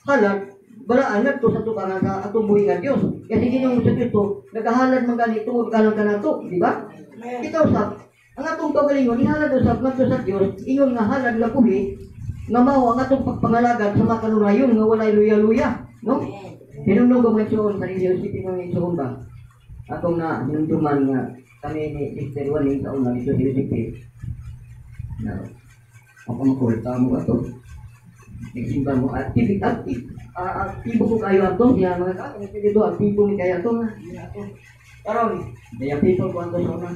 halad balaan ngadto sa tubangan sa atong buhi nga Dios. Kasi Ginoong Kristo nagahalad man gani tungod kalang kanato, di ba? Kita usab ang atong kagalingon ihalad usab ngadto sa Dios, ingon nga halad nga buhi nga mao ang atong pagpangalagad sa makanunayon nga walay luya-luya, no? Hinumdum ko, mga igsoon, sa Rio City, mga igsoon ba? Atong na hinumduman nga kami ni Sister Juan sa una dito sa Rio City. Na ako makulta mo ato. Nagsimba mo active active. Aktibo ko kayo ato siya mga ka dito, aktibo ni kayo ato nga. Karon, daya people ko ato sa una.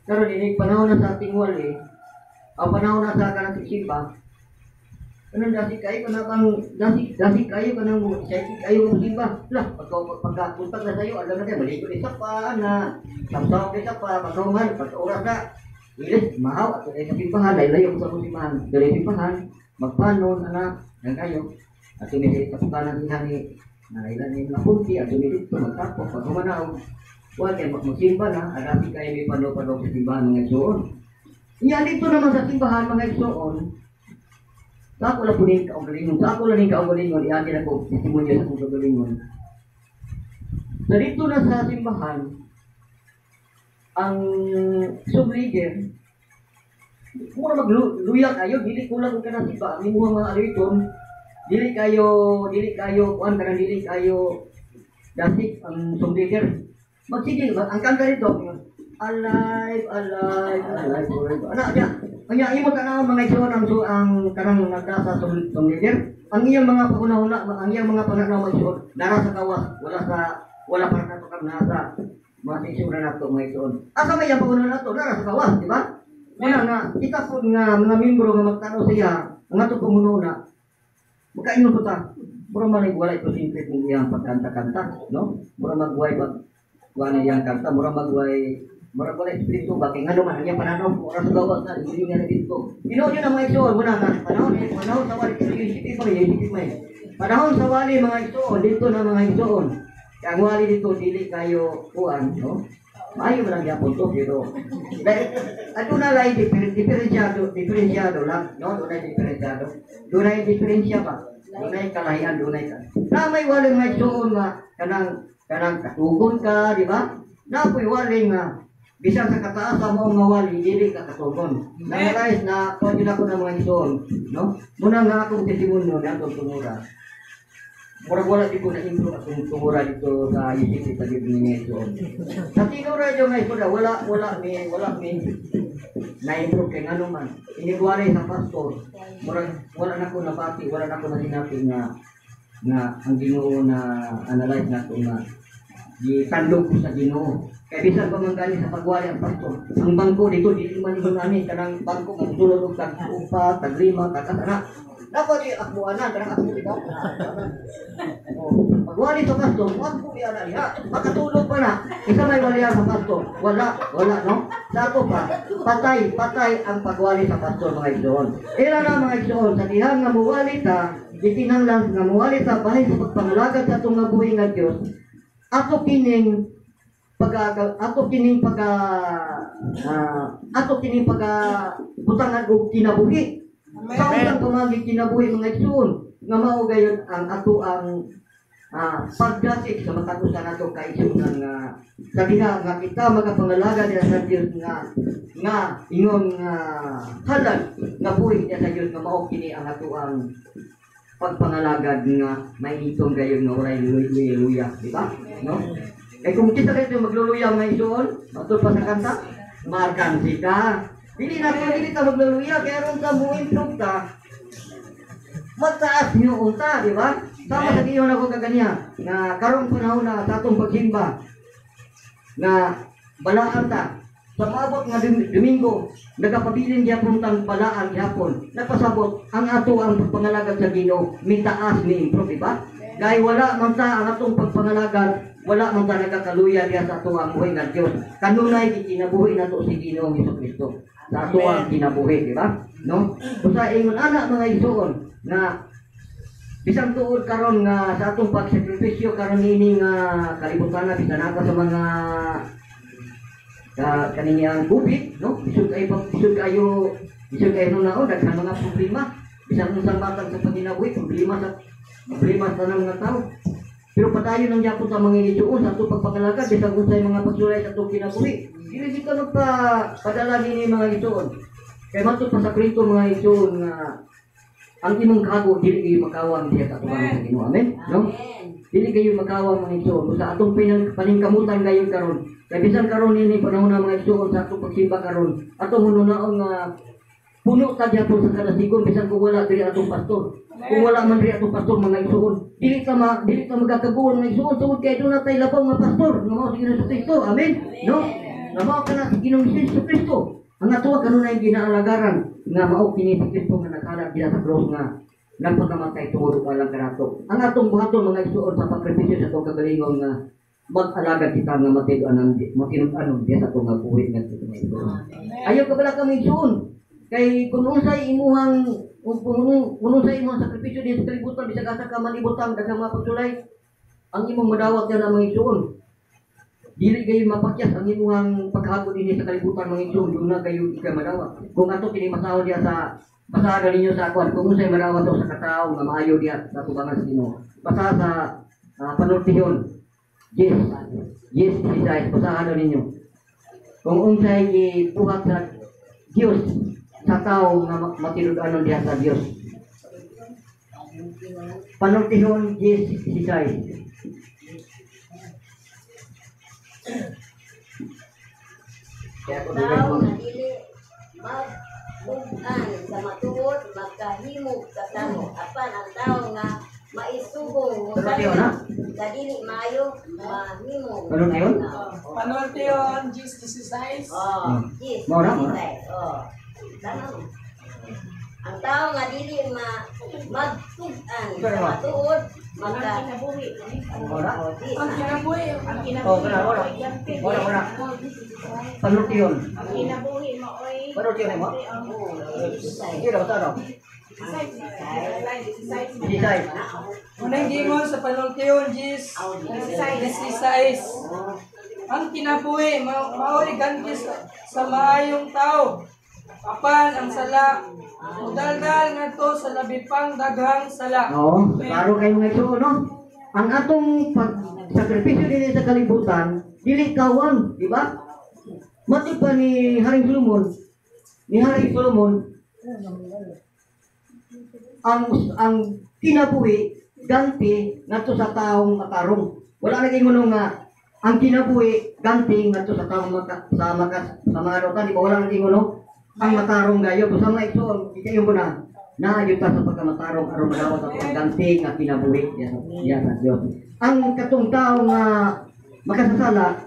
Karon ini panahon na sa ating wali. Ang panahon na sa kanang simba. Kanang dasi kayo kanang bang dasi dasi kayo kanang mo excited kayo mo simba. Lah pagka pagka na sayo alam na kayo maligo ni sa pa na samsaw kay sa pa pagkahuman pag oras na ilis mahaw at sa simbahan layo ko sa simbahan dali simbahan magpanon ana nang kayo at ni sa putanan diha ni na ilan ni mga punti at ni dito magtapos pag humanaw wa kay magsimba na adasi kayo may pano-pano sa simbahan, mga igsoon. Nya dito naman sa simbahan, mga igsoon, sa ako lang po ning kaugalingon. Sa ako lang ning kaugalingon, iati na ko testimonyo sa akong kaugalingon. Sa dito na sa simbahan, ang sub-leader, mura magluya kayo, dili kulang kung kanang simba, ang imuha mga aliton, dili kayo, kuan kanang dili kayo, dasik ang sub-leader. Magsige, ang kanta dito, alive, alive, alive, alive. Ano, niya? Kanya imo tan-awon, mga igsoon, ang kanang nagdasa sa leader, ang iyang mga panguna-una, ang iyang mga pananaw, mga igsoon, nara sa gawas, wala para nato kang nasa mga isura nato, mga igsoon. Asa may iyang panguna nato, nara sa gawas, di ba? Wala nga kita po nga mga membro nga magtanaw sa iya, ang ato panguna-una, makaingon po ta, mura man wala ito simple kung iyang pagkanta-kanta, no? Mura magway pag wala iyang kanta, mura magway mura wala espiritu ba kay ngano man ang iyang pananaw ora sa gawas na dili nga na dito. Ginoo yun ang mga igsoon muna nga panahon sa wali isipin mo isipin mo. Panahon sa wali, mga igsoon, dito na mga igsoon. Kay ang wali dito dili kayo kuan, no? Maayo man lang gyapon to pero aduna lay diferensyado, diferensyado lang, no? Dunay diferensyado. Dunay diferensya ba? Dunay kalahian, dunay ka. Na may wali, mga igsoon, nga kanang kanang katugon ka, di ba? Na po'y wali nga bisan sa kataas mo nga wali dili ka katugon. Na-realize na kuan yun ako ng mga igsoon, no? Muna nga akong testimonyo na atong tungura. Murag wala di ko na-improve atong tungura dito sa UCC sa dito mga igsoon. Sa tinura yo nga igsoon, wala mi na-improve kay ngano man. Inigwari sa pastor, murag wala na ko nabati, wala na ko nasinabi nga nga ang Ginoo na analyze nato nga gitandog ko sa Ginoo. Kay bisan pa man gani sa pagwali ang pastor, ang bangko dito dili man ingon ani kanang bangko nga sulod og tag upat, tag lima, tag ana. Dapat di akbuanan kanang akbo di ba? Oh, pagwali sa pastor, wag ko diya diha. Makatulog pa na. Isa may walian sa pastor. Wala, wala no. Sa ato pa, patay, patay ang pagwali sa pastor, mga igsoon. Ila na, mga igsoon, sa diha nga muwali ta, gikinahanglan nga muwali ta bahin sa pagpangalagad sa atong nga buhi nga Dios. Ato kining pagka ato kining pagka ato kining pagka butangan og kinabuhi. Sa unsang pamagi kinabuhi mga igsoon nga mao gayon ang ato ang pagdasig sa matag usa nato ka igsuonan nga sa diha nga kita magapangalaga diha sa Dios nga nga ingon nga halad nga buhi diha sa Dios nga mao kini ang ato ang pagpangalagad nga mainitong gayon nga walay luya, di ba? No? Kay kung kita kayo magluluya mga igsoon, matud pa sa kanta, markansi ka. Dili na ko dili ta magluluya kay aron ka mo improve ta. Mataas nyo unta, di ba? Sama sa giyon ako kaganiya nga karong panahon na sa atong pagsimba nga balaan ta sa maabot nga Domingo nagapabilin gyapon tang balaan gyapon nagpasabot ang ato ang pagpangalagad sa Ginoo mitaas ni improve, di ba? Dahil wala man ta ang atong pagpangalagad, wala man ta nagakaluya diha sa ato ang buhi nga Dios. Kanunay gikinabuhi nato si Ginoong Hesukristo sa ato ang kinabuhi, di ba? No? Usa ingon ana mga igsoon nga bisan tuod karon nga sa atong pagsakripisyo karon ini nga kalibutan na bisan nata sa mga kaniyang COVID, no? Bisod kayo naon daghan mga problema, bisan unsang matang sa pagkinabuhi, problema sa tanang mga tao. Pero padayon ang gyapon sa mga igsoon sa atong pagpangalagad bisan unsay mga pagsulay sa atong kinabuhi. Dili ka magpadala nini mga igsoon. Kay matud pa sa Kristo mga igsoon nga ang imong kago dili kayo makawang diha sa atubangan sa Ginoo. Amen? No? Dili kayo makawang mga igsoon sa atong paningkamutan gayon karon. Kay bisan karon ini panahon na mga igsoon sa atong pagsimba karon, atong hununaon nga puno ta gyapon sa kadasigon bisan kung wala diri atong pastor. Kung wala man diri atong pastor mga igsoon, dili ta magkakaguon mga igsoon tungod kay doon natay labaw nga pastor nga mao si Ginoong Kristo. Amen? No? Nga mao kana si Ginoong Kristo. Ang ato kanunay ginaalagaran nga mao kini si Kristo nga naghalad diha sa krus nga nagpakamatay tungod alang kanato. Ang atong buhaton mga igsoon sa pagkripisyo sa atong kagalingon nga mag-alagad kita nga matinud-anon diha sa atong nga buhi nga igsoon. Ayaw ka bala kami igsoon kay kung unsay imuhang kung unsay imong sakripisyo diha sa kalibutan bisag asa ka man ibutang daghang mga pagsulay ang imong madawat diha mga igsoon. Dili kayo mapakyas ang imuhang paghago dinhi sa kalibutan mga igsoon, doon na kayo ikay madawat. Kung ato kini masahod diha sa basahan ninyo sa akuan kung unsay madawat sa katao nga maayo diha sa tubangan sa Ginoo. Basa sa panultihon. Yes. Yes, Jesus, basahan ninyo. Kung unsay gibuhat sa Dios sa tao nga matinud-anon diha sa Dios. Panultihon yes, Jesus. Tao nga dili magbugan sa matuod magkahimog kasamo apan ang tao nga maisugong mo sa dili maayo mahimog. Panultihon? Panultihon 10:16. Oh, 10:16. Oh. Tama. Ang tao nga dili magtugan sa matuod magkinabuhi. Ang kinabuhi, ang kinabuhi. Ora. Panultihon. Ang kinabuhi mo oy. Panultihon mo? Sige, basta ano? 16. Unang gingon sa panultihon 10:16. Ang kinabuhi mao'y ganti sa maayong tao. Apan ang sala mudaldal ngadto sa labi pang daghang sala. Oo, klaro kayo mga igsoon, no? Ang atong pagsakripisyo dinhi sa kalibutan, dili kawan, di ba? Matod pa ni Haring Solomon, ang kinabuhi ganti ngadto sa taong matarong. Wala na kay nga ang kinabuhi ganti ngadto sa taong sa mga dotan, di ba? Wala na kay ang matarong gayo. Basta mga igsoon, ikayon ko na naayon ta sa pagkamatarong aron madawat ato ang ganti nga kinabuhi diha sa Dios. Ang katong tao nga makasasala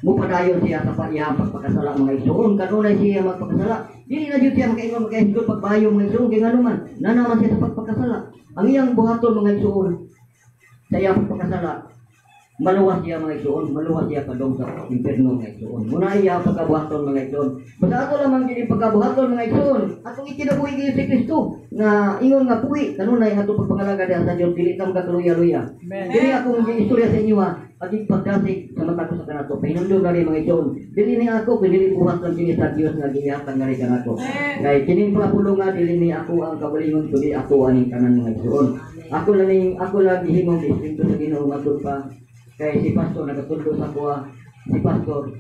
mupadayon siya sa iyang pagpakasala mga igsoon. Kanunay siya magpakasala, dili na jud siya makaingon makahisgot pagbayo mga igsoon kay ngano man nanaman siya sa pagpakasala. Ang iyang buhaton mga igsoon sa iyang pagpakasala, maluwas siya mga igsoon, maluwas siya padong sa impierno mga igsoon. Muna iya pagkabuhaton mga igsoon. Basta ato lamang gini pagkabuhaton mga igsoon, atong ikinabuhi gyud si Kristo nga ingon nga buhi kanunay ang atong pagpangalaga diha sa Dios, dili ta magkaluya-luya. Dili akong istorya sa inyo ha. aging pagdasig sa matag usa kanato. Pahinumdum gani mga igsoon, dili ni ako kun dili buhat lang kini sa Dios nga gihatag ngari kanato. Kay kining mga pulong dili ni ako ang kaugalingon kundi ako aning tanan mga igsoon. Ako lang gihimong espiritu sa Ginoo matud pa kay si pastor nagatudlo sa kuha, si pastor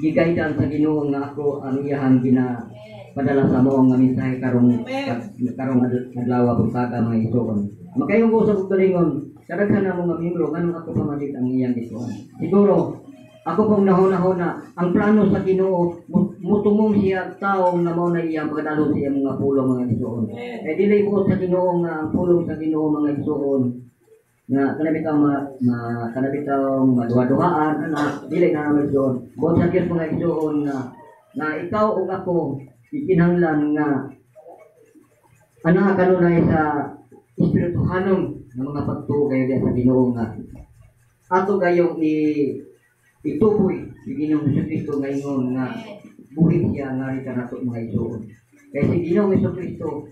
gigaidan sa Ginoo nga ako ang iyahang gina padala sa mo nga mensahe karong karong adlaw buntaga mga igsoon. Makayong ko sa kaugalingon, kadaghan na mga miyembro nganong ako pa man ang iyang gisuon. Siguro ako pong nahuna-huna ang plano sa Ginoo mutumong siya taong na mao na iyang pagdalo sa iyang mga pulong mga igsoon. Kay dili buot sa Ginoo nga ang pulong sa Ginoo mga igsoon nga kanabitaw maduha-duhaan ana dili na mga igsoon. Buot sa Dios mga igsoon nga ikaw ug ako ikinahanglan nga ana kanunay sa espirituhanon nga mga pagtuo kayo diya sa Ginoo nga ato gayong ituboy si Ginoong Jesucristo nga ingon nga buhi siya ngari kanato mga igsoon. Kay si Ginoong Jesucristo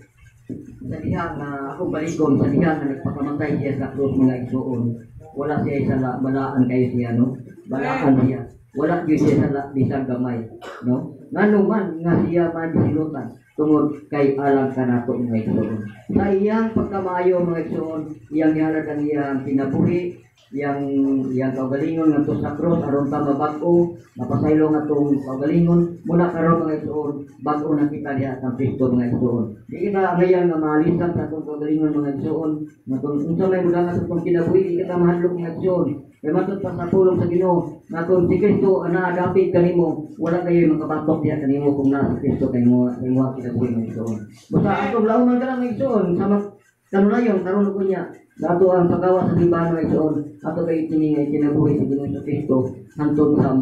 sa diha nga akong balikon sa diha nga nagpakamatay siya sa krus mga igsoon, wala siya sala, balaan kayo siya, no? Balaan siya. Wala gyud siya sala bisan gamay, no? Ngano man nga siya man silutan tungod kay alang kanato mga igsoon. Sa iyang pagkamaayo mga igsoon, iyang gihalad ang iyang kinabuhi, iyang kaugalingon ngadto sa krus aron ta mabag-o, mapasaylo nga atong kaugalingon. Mula karon mga igsoon, bag-o na kita diha sa Kristo mga igsoon. Di kita ngayon nga maalisan sa atong kaugalingon mga igsoon, nga kung unsa may mudangan sa atong kinabuhi, di kita mahadlok mga igsoon. Kay matud pa sa pulong sa Ginoo nga kung si Kristo ana dapit kanimo, wala kayo makabatok diha kanimo kung naa si Kristo kay mo kinabuhi mga igsoon. Basta atong lauman ka lang mga igsoon, sama kanunayon karon ko niya dato ang pagawa sa simbahan mga igsoon, ato kay kini nga kinabuhi sa Ginoong Kristo hantod sa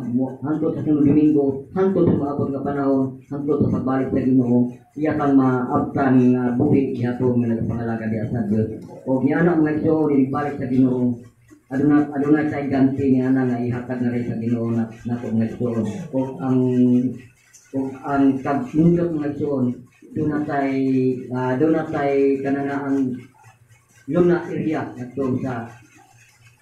sunod Domingo, hantod sa maabot nga panahon, hantod sa pagbalik sa Ginoo, iya kang maabtan nga buhi gihapon nga nagpangalaga diha sa Dios. Og niana mga igsoon ibalik sa Ginoo, aduna tay ganti niya na nga ihatag na rin sa Ginoo nato mga igsoon. Og ang kagnindot mga igsoon, doon na tay kanana ang luna area ngadto sa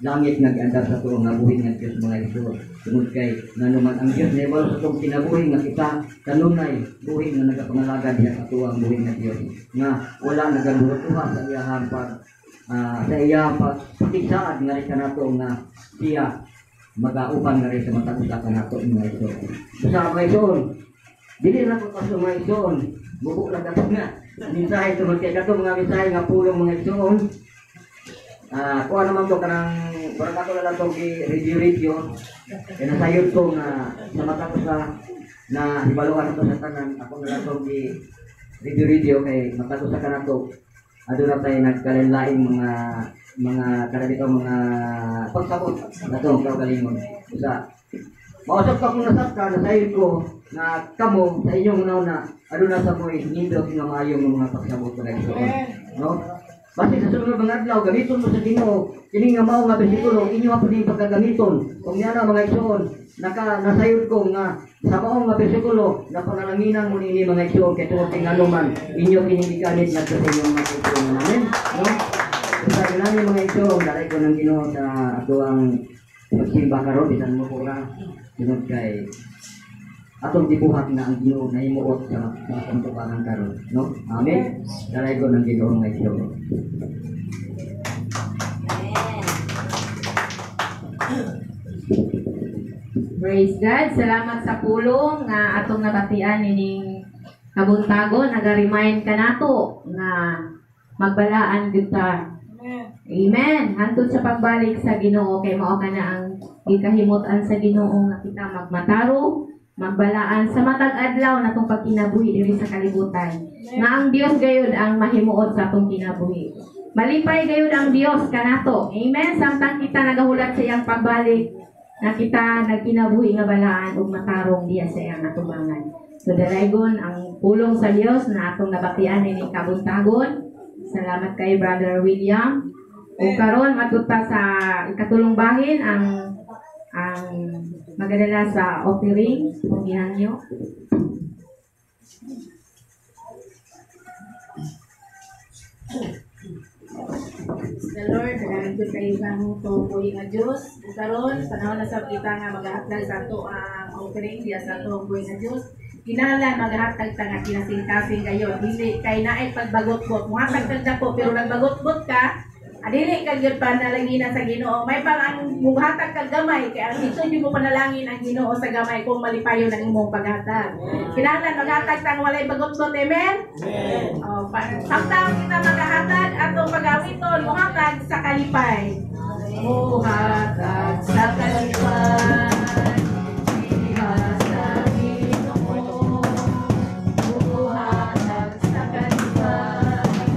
langit nga giandar sa tuong nga buhi nga Dios mga igsoon. Tungod kay nganuman ang Dios nahibalo sa atong kinabuhi nga kita kanunay buhi nga nagapangalaga diha sa tuang buhi nga Dios nga wala nagalutuha sa iyahang pag sa iyang pagpakigsaad nga rin kanato nga siya magauban nga rin sa matag usa kanato mga igsoon. Sa mga igsoon, dili na ko kaso mga igsoon, bubo lang kato nga mensahe tungod kay kato mga mensahe nga pulong mga igsoon. Kuha naman to kanang barang ako na lang tong review. Kaya nasayod ko nga sa mata ko sa na hibaluan ako sa tanan, ako na lang tong review kay mata ko sa kanato. Aduna tayo nagkalinlaing mga karabito mga pagsabot na itong kaugalingon. Usa, mausap ka kung nasap ka, nasayod ko na kamo sa inyong una-una, aduna sa mo'y nindot nga maayong mga pagsabot na igsoon. No? Basta sa sunod mga adlaw, gamiton mo sa Ginoo, kini nga mao nga bersikulo, inyo pa din pagkagamiton. Kung niya na mga igsoon, nasayod ko nga sa maong nga bersikulo, napanalanginan mo nini mga igsoon, kay tungod kay ngano man, inyo kining gikanit ngadto sa inyong mga igsoon. Amen? No? Sa namin mga igsoon, dalay ko ng Ginoo sa atoang pagsimba karon bisan mo pura tungod kay atong gibuhat na ang Ginoo nahimuot sa mga tubangan karon, no? Amen. Dalay ko ng Ginoo mga igsoon. Praise God. Salamat sa pulong nga atong nabatian ining kabuntagon. Naga-remind ka nato nga magbalaan gyud ta. Amen. Hantod sa pagbalik sa Ginoo kay mao ka na ang gikahimutan sa Ginoo nga kita magmatarong, magbalaan sa matag adlaw natong pagkinabuhi diri sa kalibutan. Nga ang Dios gayud ang mahimuot sa atong kinabuhi. Malipay gayud ang Dios kanato. Amen. Samtang kita nagahulat sa iyang pagbalik, na kita nagkinabuhi nga balaan ug matarong diya sa iyang atubangan. So dalaygon ang pulong sa Dios na atong nabatian nining kabuntagon. Salamat kay Brother William. Ug karon matud ta sa ikatulong bahin ang magadala sa offering kung gihangyo. The Lord, daghang gyud kayo nga buhi nga Dios. Ug karon panahon na sa kita nga magahatag sa ato ang offering diya sa ato buhi nga Dios. Kinahanglan magahatag ta nga kinasingkasing kayo. Dili kay naay pagbagot-bot. Muhatag kag dako pero nagbagot-bot ka, adili ka gyud panalangin sa Ginoo. May pang ang muhatag kag gamay kay ang dito gyud mo panalangin ang Ginoo sa gamay kung malipayon ang imong paghatag. Kinahanglan maghatag tang walay bagot-bot. Amen? Amen. Oh, samtang kita magahatag atong pagawiton muhatag sa kalipay. Muhatag sa kalipay. Diha sa Ginoo. Muhatag sa kalipay.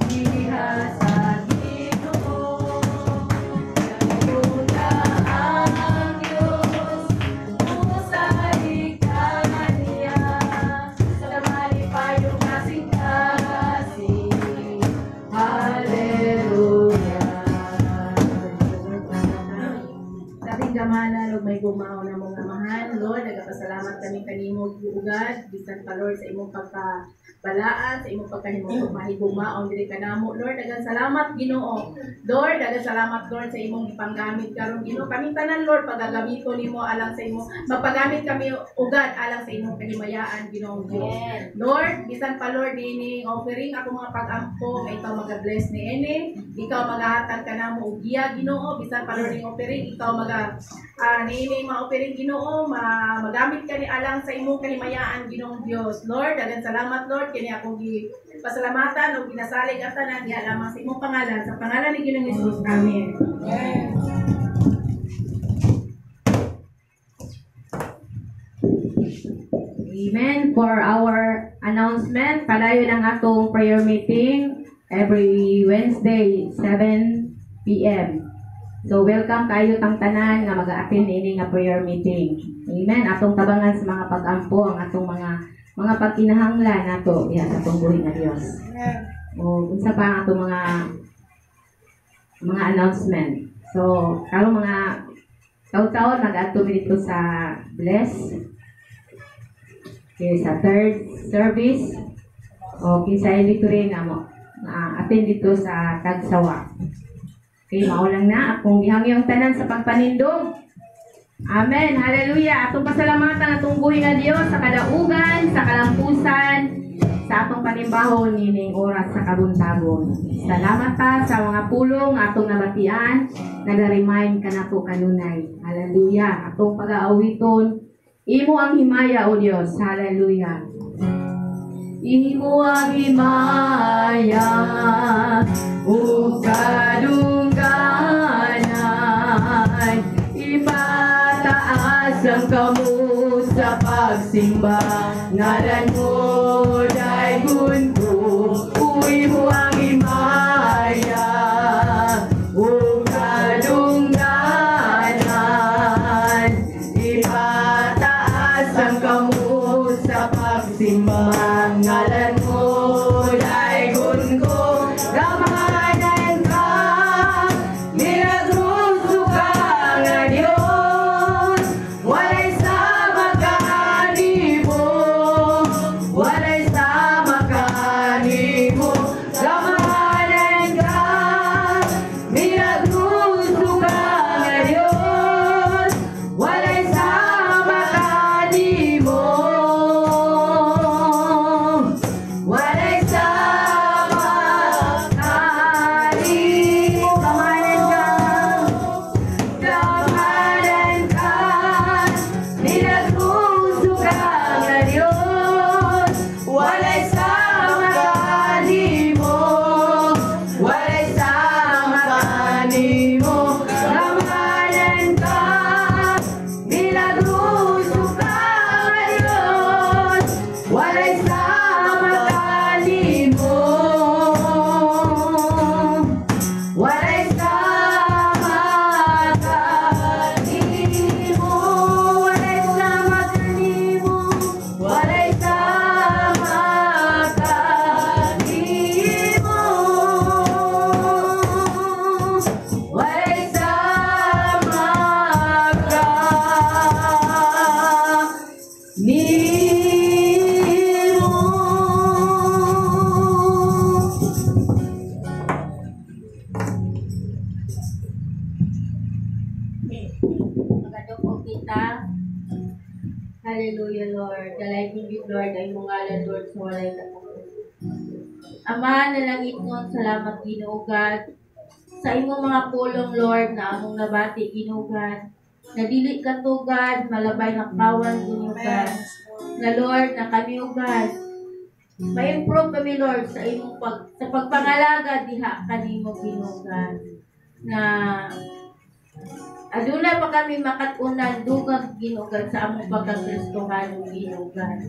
Diha sa Ginoo. Naguna ang Diyos, musalig kaniya sa malipayong kasing-kasing. Hallelujah. Sa ating gamanan ug may gumao na mong amahan, Lord, nagapasalamat kami kanimo ugad bisan pa, Lord, sa imong pagkabalaan, sa imong pagkahimo mahigumaon diri kanamo. Lord, daghang salamat, Ginoo. Lord, daghang salamat, Lord, sa imong gipanggamit karon, Ginoo. Kaming tanan, Lord, pagagamiton nimo alang sa imo. Magpagamit kami ugad alang sa imong kahimayaan, Ginoong Dios. Lord, bisan pa, Lord, nining offering ako mga pag-ampo nga ikaw maga-bless ni ini, ikaw magahatag kanamo og giya, Ginoo, bisan pa, Lord, ning offering ikaw maga niini mga offering, Ginoo, magamit ka ni alang sa imong kahimayaan, Ginoong Dios. Lord, daghang salamat, Lord, kini akong gi pasalamatan ug ginasalig ang tanan diha lamang sa imong pangalan, sa pangalan ni Ginoong Jesus. Amen. Amen. For our announcement, padayon ang atong prayer meeting every Wednesday, 7 p.m. So welcome kayo tang tanan nga mag-attend ini nga prayer meeting. Amen. Atong tabangan sa mga pag-ampo ang atong mga pagkinahanglan nato diha sa atong buhi nga Dios. O unsa pa ang atong mga announcement. So karon mga taon-taon mag-adto mi dito sa Bless. Okay, sa third service o kinsa dito rin nga mo attend dito sa Tagsawa. Okay, mao lang na akong gihangyong tanan sa pagpanindog. Amen. Hallelujah. Atong pasalamatan atong buhi nga Dios sa kadaugan, sa kalampusan, sa atong panimbahon nining oras sa kabuntagon. Salamat ta sa mga pulong atong nabatian, naga-remind kanato kanunay. Hallelujah. Atong pag-aawiton, imo ang himaya o Dios. Hallelujah. Imo ang himaya ug kadungganan, ipataas ang kamot sa pagsimba, ngalan mo daygon ko. Imo ang himaya ug kadungganan, ipataas ang kamot sa pagsimba, ngalan mo daygon ko. Gamanan ka, milagroso ka nga Dios, walay sama kanimo. Hallelujah, Lord. Dalaygon gyud, Lord, ang imong ngalan, Lord, sa walay katapusan. Ama na langitnon, salamat, Ginoo God, sa imong mga pulong, Lord, na among nabati, Ginoo God. Na dili ka to, God, malabay na kawan, Ginoo God. Na Lord, na kami, O God, ma-improve kami, Lord, sa pagpangalaga diha kanimo, Ginoo God. Na aduna pa kami makat-unan dugang, Ginoo God, sa among pagkakristohanon, Ginoo God.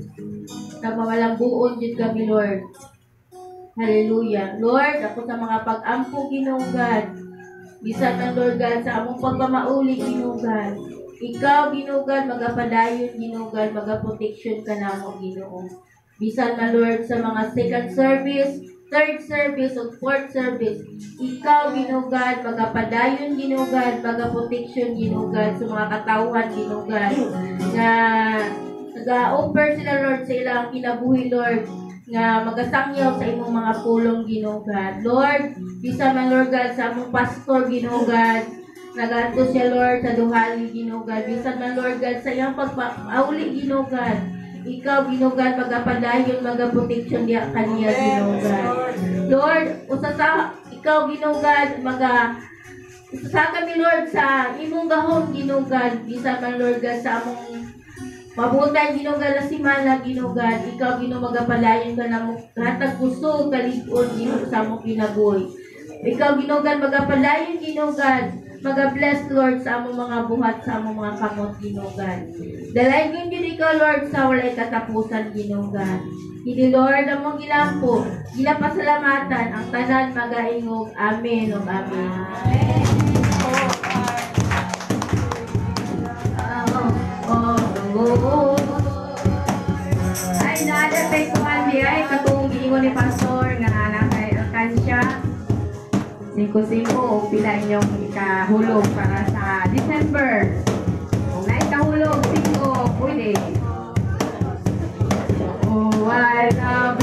Na mawalang buon jud kami, Lord. Hallelujah. Lord, ako sa mga pag-ampo, Ginoo God. Bisan ang, Lord God, sa among pagpamauli, Ginoo God. Ikaw, Ginoo God, magapadayon, Ginoo God, magaprotection ka namo, Ginoo. Bisan na, Lord, sa mga second service, third service, o fourth service, ikaw, Ginoo God, magapadayon, Ginoo God, magaprotection, Ginoo God, sa mga katawhan, Ginoo God, na nag-offer sila, Lord, sa ilang kinabuhi, Lord, nga magasangyaw sa imong mga pulong, Ginoo God. Lord, bisa man, Lord God, sa among pastor, Ginoo God, nagadto siya, Lord, sa Duhali, Ginoo God. Bisan man, Lord God, sa iyang pagpauli, Ginoo God. Ikaw, Ginoo God, magapadayon, magaprotection diya kaniya, Ginoo God. Lord, usa sa ikaw, Ginoo God, usa sa kami, Lord, sa imong gahom, Ginoo God, bisan man, Lord God, sa among mabutan, Ginoo God, na simana, Ginoo God, ikaw, Ginoo, magapadayon ka na mo, hatag kusog, kalig-on, Ginoo, sa among kinabuhi. Ikaw, Ginoo God, magapadayon, Ginoo God, maga-bless, Lord, sa among mga buhat, sa among mga kamot, Ginoo God. Dalaygon gyud ikaw, Lord, sa walay katapusan, Ginoo God. Hindi, Lord, among gilampo, ginapasalamatan, ang tanan magaingog. Amen ug amen. Oh. Ay, naada kay kuan di ay katong giingon ni pastor nga anak kay alkansya 5-5 o pila inyong ikahulog para sa December. Kung naikahulog 5, pwede. Oh, I love